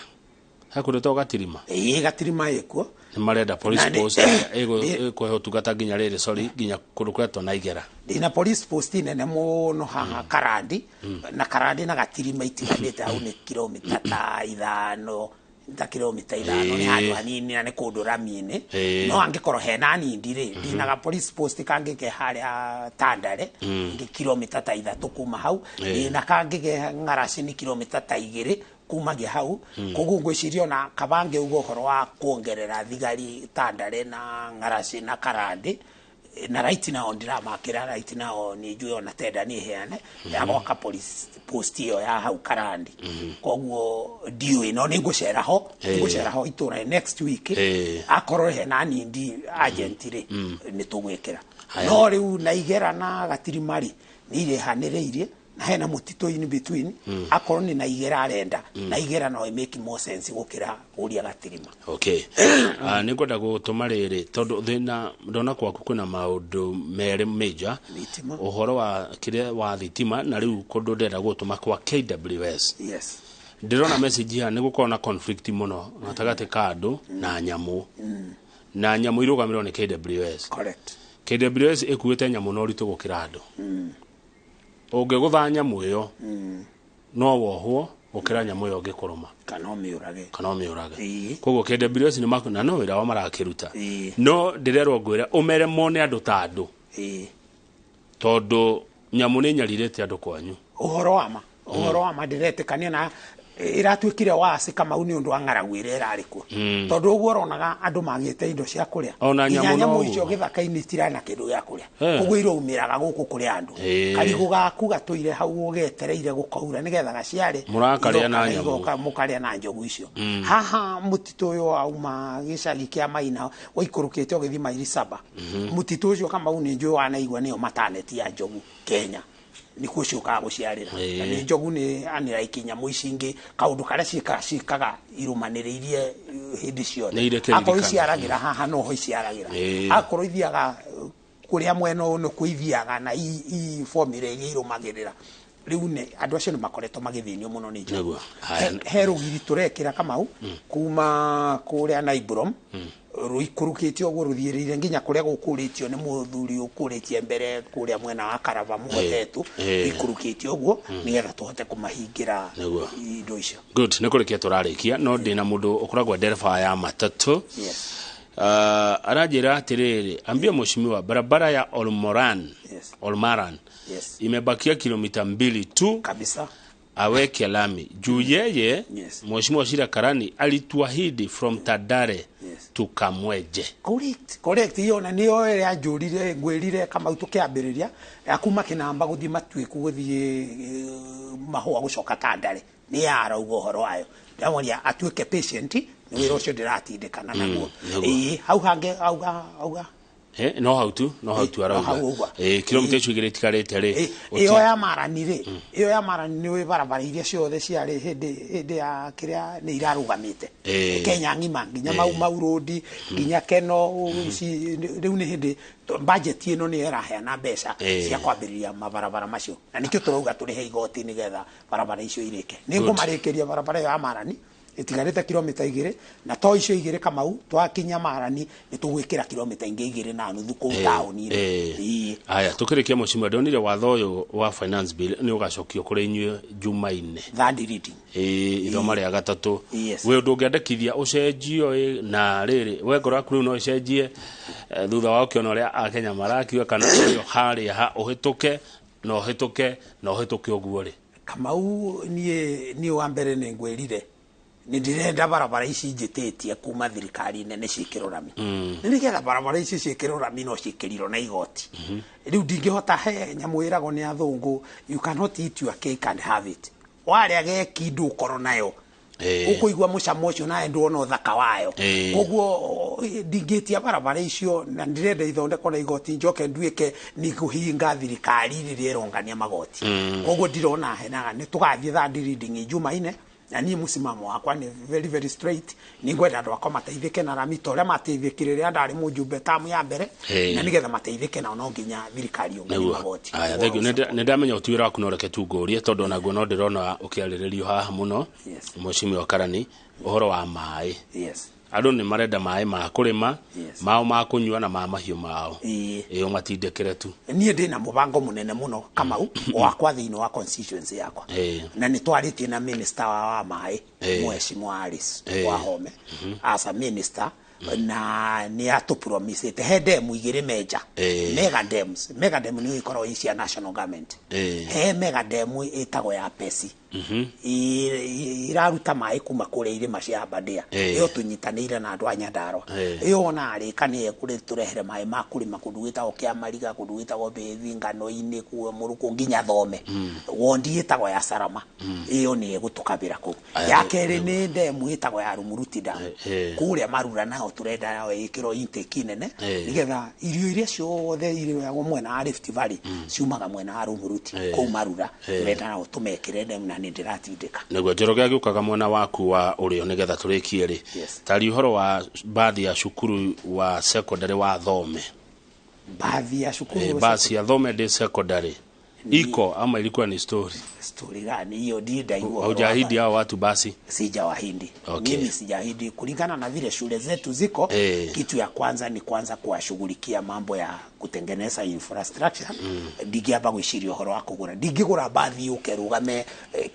Hakũrĩ Gatirima? Ĩĩ Gatirima ĩkuo. Nĩ marenda police post ĩkũhe ũtungata nginya rĩrĩ sorry nginya kũndũ kũretwo Naigera. Ndĩna police post nene mũno haha Karandi na Karandi na Gatirima itiganĩte hau nĩ kilomita ta 5 ta kilomita 5 nĩ handũ hanini na nĩ kũndũ rami-inĩ no angĩkorwo hena nindi rĩ ndinaga police post kangĩ ke harĩa Tandare ngĩ kilomita ta 3 kuma hau ndĩna kangĩ ke Ng'araci nĩ kilomita ta 2 kumagia hau koguo ngwĩciria ona kabange ugo ũhoro wa kuongerera thigari Tandare na Ng'araci na Karandi na right now ndiramakĩra right now nĩ njũĩ ona tenda nĩ heane ya gwaka police post ĩyo ya hau Karandi koguo ndiũĩ no nĩ ngũcera ho itũra next week akorwo hena nindi agent rĩ nĩ tũgwĩkĩra no rĩu Naigera na Gatirima rĩ nĩ irehanĩrĩirie na hena mũtitũ in between akorwo nĩ Naigera arenda Naigera no make more sense gũkĩra ũrĩa Gatirima. Okay. Nĩ ngwenda gũtũma rĩrĩ tondũ thĩna ndona kwaku kwĩna maũndũ merĩ major ũhoro wa kĩrĩa wa thitima na rĩu kũndũ ndĩrenda gũtũma kwa KWS. Yes. Ndĩrona message haha nĩ gũkorwo na conflict mũno gatagatĩ ka andũ na nyamũ na nyamũ irũgamĩrĩrwo nĩ KWS. Correct. KWS ĩkuĩte nyamũ na ũritũ gũkĩra andũ. Ũngĩgũtha nyamũ ĩyo no wohwo gũkĩra nyamũ ĩyo ũngĩkũrũma kana ũmĩũrage. Koguo KWS nĩ na no wĩra wao marakĩruta no ndĩrerwo ngwĩre ũmere mone andũ ta andũ tondũ nyamũ nĩ nyarirĩte andũ kwanyu. Ũhoro wa ma Ũhoro wa ma ndĩretĩkania na ĩratuĩkire waci Kamau nĩ ũndũ wa ng'aragu ĩrĩa ĩrarĩ kuo, tondũ ũguo ũronaga andũ magĩte indo cia kũrĩa. Ona nginya nyamũ nyamũ no icio ũguo. Gĩthaka-inĩ itirana kĩndũ gĩa kũrĩa, koguo iraumĩraga gũkũ kũrĩ andũ. Karigũ gaku gatũire hau ũgetereire gũkaura nĩgetha gaciare. Mũrakarĩa na igoka- nyamũ. Igoka mũkarĩa na njogu icio. Haha mũtitũ ũyũ wauma gĩcagi kĩa Maina waikũrũkĩte ũgĩthiĩ maili 7, mũtitũ ũcio Kamau nĩ njũĩ wanaigua nĩyo mataneti ya njogu Kenya, nĩkuo ciũkaga gũciarĩra. Na nĩ njogu nĩ anĩraiki nyamũ ici ingĩ kaũndũ karĩa ciĩkaga irũmanĩrĩirie hĩndĩ ciothe. Nĩ irĩ kĩririkano. Akorwo iciaragĩra haha noho iciaragĩra, akorwo ithiaga kũrĩa mwena ũyũ nĩkuo ithiaga na i formula iria irũmagĩrĩra. Rĩu nĩ andũ acio nĩ makoretwo magĩthĩnio mũno nĩ njogu. Nĩguo. Haya. He rũgiri tũrekĩra Kamau kuma kũrĩa Naibrom rũikũrũkĩte ũguo rũthiĩrĩire nginya kũrĩa gũkũrĩtio nĩ mũthuri ũkũrĩtie mbere kũrĩa mwena wa Karava mũhotetwo, rũikũrũkĩte ũguo nĩgetha tũhote kũmahingĩra indo icio. Good, nĩ kũrĩkia tũrarĩkia, no ndĩna mũndũ ũkoragwo ndereba ya matatũ. Aranjĩra atĩrĩrĩ, ambia mheshimiwa, barabara ya Olmoran, Olmaran imebakia kilomita 2 tu kabisa aweke lami juu yeye. Mheshimiwa Shira Karani alituahidi from Tadare to Kamweje. Correct, iyo na niyo ĩrĩa njũrire ngwĩrire Kamau tũkĩambĩrĩria ya kuma Kĩnamba gũthiĩ Matuĩku gũthiĩ Mahũa gũcoka Tandare, nĩ yarauga ũhoro wayo, ndĩramoria atuĩke patient nĩ wĩra ũcio ndĩratindĩkana naguo. Ĩĩ, hau hangĩ auga auga. No hau tu, no hau tu No arauga. hau ũguo. Kilomita icio igĩrĩ itigarĩte rĩ. Ĩyo ya Marani rĩ, ĩyo ya Marani nĩ barabara iria ciothe ciarĩ hĩndĩ ya kĩrĩa nĩ irarũgamĩte Kenya ng'ima nginya Mau Mau Road nginya Keno ici. Rĩu nĩ hĩndĩ budget ĩno nĩyo ĩraheana mbeca cia kwambĩrĩria mabarabara macio, na nĩkĩo tũrauga tũrĩhe igoti nĩgetha barabara icio irĩke. Nĩ ngũmarĩkĩria barabara ĩyo ya Marani ĩtigarĩte kilomita 2, na to icio igĩrĩ Kamau, twakinya Marani nĩ tũgwĩkĩra kilomita ingĩ 2.5 kũu taũni-inĩ. Aya, tukĩrĩkia mheshimiwa, ndonire watho ũyũ wa finance bill nĩ ũgacokio kũrĩ inyuĩ Jumaine. Third reading. Ithoma rĩa gatatũ. We ũndũ ũngĩandĩkithia ũcenjio na rĩrĩ we ngoro yaku rĩu no ĩcenjie thutha wa ũkĩona ũrĩa akenya marakiuga, kana ũyũ harĩa ha ũhĩtũke na ũhĩtũke na ũhĩtũke ũguo rĩ? Kamau, niĩ wa mbere nĩ ngwĩrire nĩ ndĩrenda barabara ici njĩtĩtie kuma thirikari nene ciĩkĩrwo rami. Nĩ nĩgetha barabara ici ciĩkĩrwo rami no ciĩkĩrirwo na igoti. Rĩu ndingĩhota he nyamũ ĩragwo nĩ athũngũ, you cannot eat your cake and have it. Warĩa geki ndũkorwo nayo, ũkũigua mũcamo ũcio nawe nduona ũthaka wayo. Koguo ndingĩtia barabara icio na ndĩrenda ithondekwo na igoti njoke nduĩke nĩ kũhinga thirikari rĩrĩa ĩrongania magoti. Koguo ndirona henaga nĩ tũgathiĩ third reading Jumaine, na niĩ mũsimamo wakwa nĩ very very straight, nĩ ngwenda andũ akwa mateithĩke na rami ta ũrĩa mateithĩkire rĩrĩa ndarĩ mũjumbe tamu ya mbere. Na nĩgetha mateithĩke nao no nginya thirikari yũnganie magoti. Aya, thank you. Nĩ ndamenya ũti wĩra waku, no reke tu ngũrie tondũ onaguo no ndĩrona ũkĩarĩrĩrio haha mũno. Mheshimiwa Karani, ũhoro wa maĩ, andũ nĩ marenda maĩ ma kũrĩma, mao ma kũnyua na ma mahiũ mao, ĩyo matindĩkĩre tu. Niĩ ndĩna mũbango mũnene mũno Kamau wakwa thĩinĩ wa constituency yakwa, na nĩ twarĩtie na minister wa maĩ, Mheshimiwa Alice Wahome as a minister, na nĩ atũpromisĩte he demu igĩrĩ meja, mega dams. Mega dam nĩ ikoragwo i cia national government. He mega dam ĩtagwo ya Pesi, iraruta maĩ kuma kũrĩa irĩma cia Aberdare. Ĩyo tũnyitanĩire na andũ a Nyandarua. Ĩyo ona arĩka nĩ ekũrĩtũrehere maĩ ma kũrĩma kũndũ gwĩtagwo Kĩamariga, kũndũ gwĩtagwo Mbĩthi, Ngano-inĩ, kuo Mũrukũ nginya Thome. Wondi ĩtagwo ya Sarama, ĩyo nĩ ĩgũtũkabĩra kũu. Aya, Ya kerĩ nĩ ndemu ĩtagwo ya Rumuruti Dam kũrĩa Marura, nayo tũrenda nayo ĩkĩrwo intake nene nĩgetha irio iria ciothe irĩagwo mwena wa Rift Valley ciumaga mwena wa Rumuruti kũu Marura. Tũrenda nao tũmekĩre ndemu na nĩ ndĩratindĩka. Nĩguo Njoroge agĩũkaga mwena waku wa ũrĩo nĩgetha tũrĩkie rĩ, tari ũhoro wa bathi ya cukuru wa secondary wa Thome. Bathi ya cukuru wa basi ya Thome Day Secondary iko ama ilikuwa ni story? Story gani hiyo? Ndaigua ũhoro wa Haujaahidi hao watu basi? Sijawahidi. Mimi sijahidi kulingana na vile shule zetu ziko. Kitu ya kwanza ni kwanza kuwashughulikia mambo ya kutengeneza infrastructure. Ndingĩamba gwĩciria ũhoro wa kũgũra, ndingĩgũra bathi yũke rũgame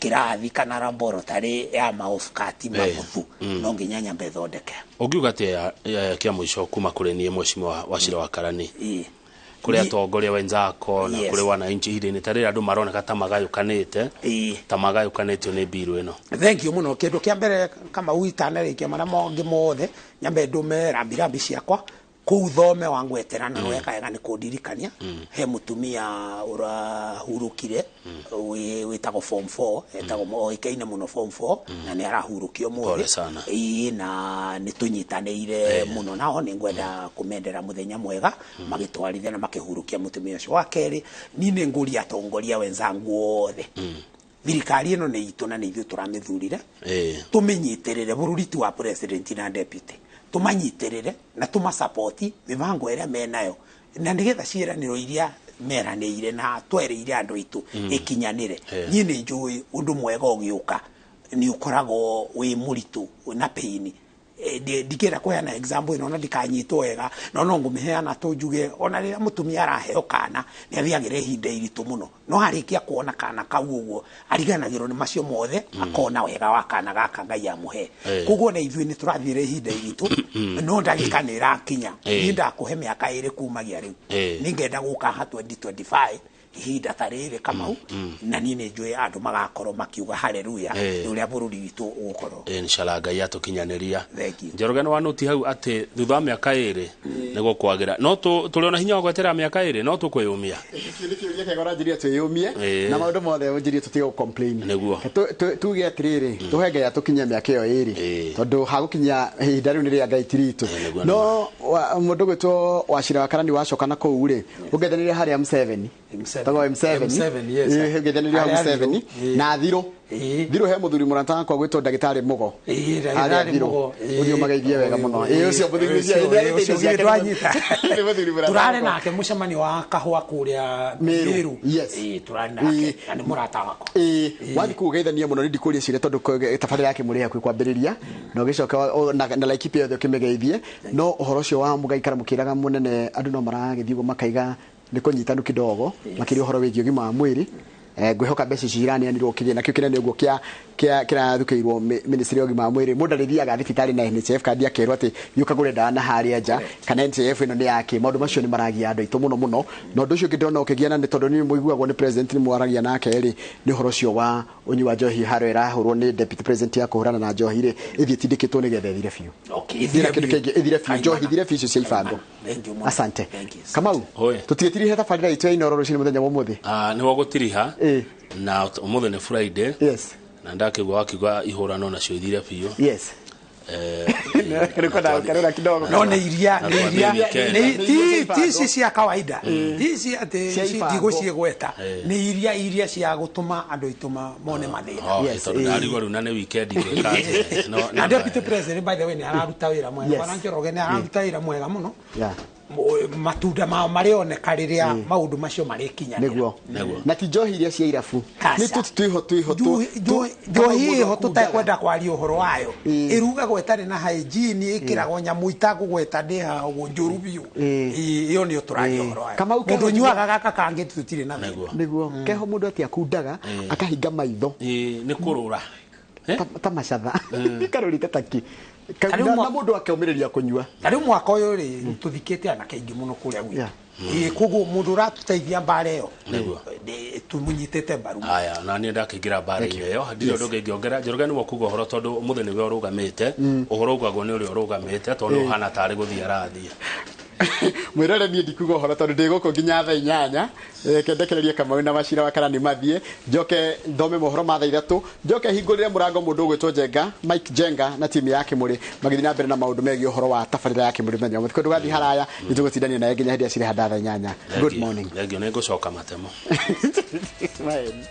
kĩrathi kana laboratory ya maofkati mabuthu. No nginya nyambe thondeke. Ũngiuga atĩa kĩa mũico kuma kũrĩ niĩ, Mheshimiwa Wachira wa Karani? Kũrĩ atongoria wenzako na kũrĩ wananchi ihinda-inĩ ta rĩrĩ andũ maroneka ta magayũkanĩte, ta magayũkanĩtio nĩ mbiru ĩno. Thank you mũno. Kĩndũ kĩa mbere, Kamau, itanarĩkia marĩa mangĩ mothe, nyambe ndũme rambirambi ciakwa kũu thome wa ngwetera na weka wega nĩ kũndirikania. He mũtumia ũrahurũkire wĩtagwo form 4, etagwo, oĩkaine mũno form 4, na nĩ arahurũkio Pole mũthĩ. sana. Ĩĩ, na nĩ tũnyitanĩire mũno nao, nĩ ngwenda kũmendera mũthenya mwega magĩtwarithia na makĩhurũkia mũtumia ũcio. Wa kerĩ, niĩ nĩ ngũria atongoria wenzangu othe, thirikari ĩno nĩ itũ na nĩ ithuĩ tũramĩthurire, tũmĩnyitĩrĩre. Bũrũri ti wa president na deputy. Tũmanyitĩrĩre na tũmasapoti mĩbango ĩrĩa menayo na nĩgetha ciĩranĩro iria meranĩire na twereire andũ aitũ ĩkinyanĩre. Niĩ nĩ njũĩ ũndũ mwega ũgĩũka nĩ ũkoragwo wĩ mũritũ na pain. Ndingĩenda kũheana example ĩno na ndikanyitwo wega, no no ngũmĩheana tũ njuge ona rĩrĩa mũtumia araheo kana nĩ athiagĩra ihinda iritũ mũno, no arĩkia kuona kana kau ũguo ariganagĩrwo nĩ macio mothe, akona wega wa kana gaka Ngai amũhe. Koguo na ithuĩ nĩ tũrathiĩra ihinda iritũ, no ndagĩka nĩ ĩrakinya. Niĩ ndakũhe mĩaka 2 kumagia rĩu, nĩngenda gũka ha 2025 ihinda ta rĩrĩ, Kamau, na niĩ nĩ njũĩ andũ magakorwo makiuga haleluya nĩ ũrĩa bũrũri witũ ũgũkorwo. Inshallah Ngai atũkinyanĩria. Thank you. Njoroge, nĩ wanuti hau atĩ thutha wa mĩaka 2 nĩ gũkwagĩra, no tũrĩ ona hinya wa gweterera mĩaka 2, no tũkwĩyũmia. Kĩu nĩ kĩũria kĩega ũranjĩria twĩyũmie na maũndũ mothe ũnjĩrie tũtige gũ-complain. Tuge atĩrĩrĩ, tũhe Ngai atũkinyie mĩaka ĩyo 2, tondũ hagũkinya ihinda rĩu nĩ rĩa Ngai ti ritũ. No mũndũ gwĩtwo Wachira wa Karani wacoka na kũu rĩ, ũngethanĩria harĩa Museveni. Tagwo M7. M7, yes. Ũngethanĩria hau Harĩa Museveni. Thirũ. Na Thirũ. Thirũ he mũthuri mũrata wakwa gwĩtwo ndagĩtarĩ Mũgo. Ndagĩtarĩ Harĩa Thirũ. Mũgo, Ũthiĩ ũmageithie wega mũno. Ũcio mũthuri ũcio, ũcio ciake ndwanyita. nĩ mũthuri mũrata Turarĩ wakwa. nake mũcemanio wa kahũa kũrĩa Meru. Meru. Yes. Turarĩ nake na nĩ mũrata wakwa. Wathiĩ kũu ũgeithanie mũno, nĩ ndikũria ciũria tondũ tabarĩra yake mũrĩ hakuhĩ kwambĩrĩria na ũgĩcoka na Laikipia yothe ũkĩmĩgeithie. No ũhoro ũcio wa mũgaikara mũkĩraga mũnene, andũ no maragĩthiĩ ũguo makaiga nĩ kũnyitanu kidogo, makĩria ũhoro wĩgiĩ ũgima wa mwĩrĩ. Ngwĩhoka mbeca ici iraneanirwo kĩgĩna kĩu kĩnene ũguo kĩa kĩa kĩrathukĩirwo ministry ya ũgima wa mwĩrĩ, mũndũ arĩthiaga thibitarĩ na NHIF kandi akerwo atĩ thiĩ ũkagũre ndawa na harĩa nja, kana NHIF ĩno nĩ yake. Maũndũ macio nĩ maragia andũ aitũ mũno mũno. Na ũndũ ũcio ũngĩ ndĩrona ũkĩgiana nĩ tondũ nĩ mũiguagwo nĩ president, nĩ mwaragia nake rĩ, nĩ ũhoro ũcio wa ũnyui wa njohi harĩa ĩrahũrwo nĩ deputy president ya kũhũrana na njohi rĩ, ĩthiĩ ĩtindĩkĩtwo nĩgetha ĩthire biũ. Ĩthire kĩndũ kĩngĩ, ĩthire biũ, njohi ithire biũ icio cia ibango. Asante Kamau, tũtigĩtirihe tabarĩra itũ ya Inooro rũcinĩ mũthenya wa ũmũthĩ. Ah, nĩ wagũtiriha na ũmũthĩ nĩ Friday. Na ndakĩgua wakiuga ihũrano nacio ithire biũ. No nĩ iria, Na nĩ iria twathiĩ weekend. Ti ici cia kawaida, ti ici atĩ Cia ici ibango. ndigũciĩgweta, nĩ iria cia gũtũma andũ aitũ mone mathĩna. Oh, tondũ ndarigwo rĩu na nĩ weekend ingĩka atĩa. Na deputy president, by the way, nĩ araruta wĩra mwega. Bwana Njoroge nĩ araruta wĩra mwega mũno. Matunda mao marĩoneka rĩrĩa maũndũ macio marĩkinyanĩra. Nĩguo. Na ti njohi iria cia irabu, nĩ tũti twĩho twĩho Njohi ĩho tũtekwenda kwaria ũhoro wayo, ĩrugagwo ĩtarĩ na hygiene, ĩkĩragwo nyamũ itakũgweta ndĩ haha ũguo, njũru biũ. Ĩyo nĩyo tũraria ũhoro wayo. Kamau, Mũndũ keho ũnyuaga gaka kangĩ tũtirĩ na thĩna. Nĩguo keho mũndũ atĩ akundaga akahinga maitho. Nĩ kũrũra. Ta macatha karũrĩte taki. Tarĩu Na mũndũ akeũmĩrĩria kũnyua. Ta rĩu mwaka ũyũ rĩ, tũthikĩte anake aingĩ mũno kũrĩa gwitũ. Koguo mũndũ ũratũteithia mbara ĩyo, tũmũnyitĩte mbaru. Aya, na niĩ ndakĩingĩra mbara-inĩ ĩyo, ndirĩ ũndũ ũngĩ ingĩongerera. Njoroge nĩwe ũkuga ũhoro tondũ ũmũthĩ nĩwe ũrũgamĩte. Ũhoro ugagwo nĩ ũrĩa ũrũgamĩte, tondũ nĩ ũhana tarĩ gũthiĩ arathiĩ. Mwĩrore, niĩ ndikuga ũhoro tondũ ndĩ gũkũ nginya thaa 8. Kendekererie Kamau na Macira wa Karani mathiĩ, njoke thome mohoro ma thaa 3, njoke hingũrĩre mũrango mũndũ ũgwĩtwo Njenga Mike Njenga na timu ya Kĩmũrĩ magĩthiĩ na mbere na maũndũ megiĩ ũhoro wa tabarĩra ya Kĩmũrĩ mũthenya wa ũmũthĩ. Ndũgathiĩ haraya, nĩ tũgũtindania naye nginya hĩndĩ ĩrĩa cirĩhanda thaa 8. Good morning. Thengiũ, nĩ ngũcoka matemo. Maheni.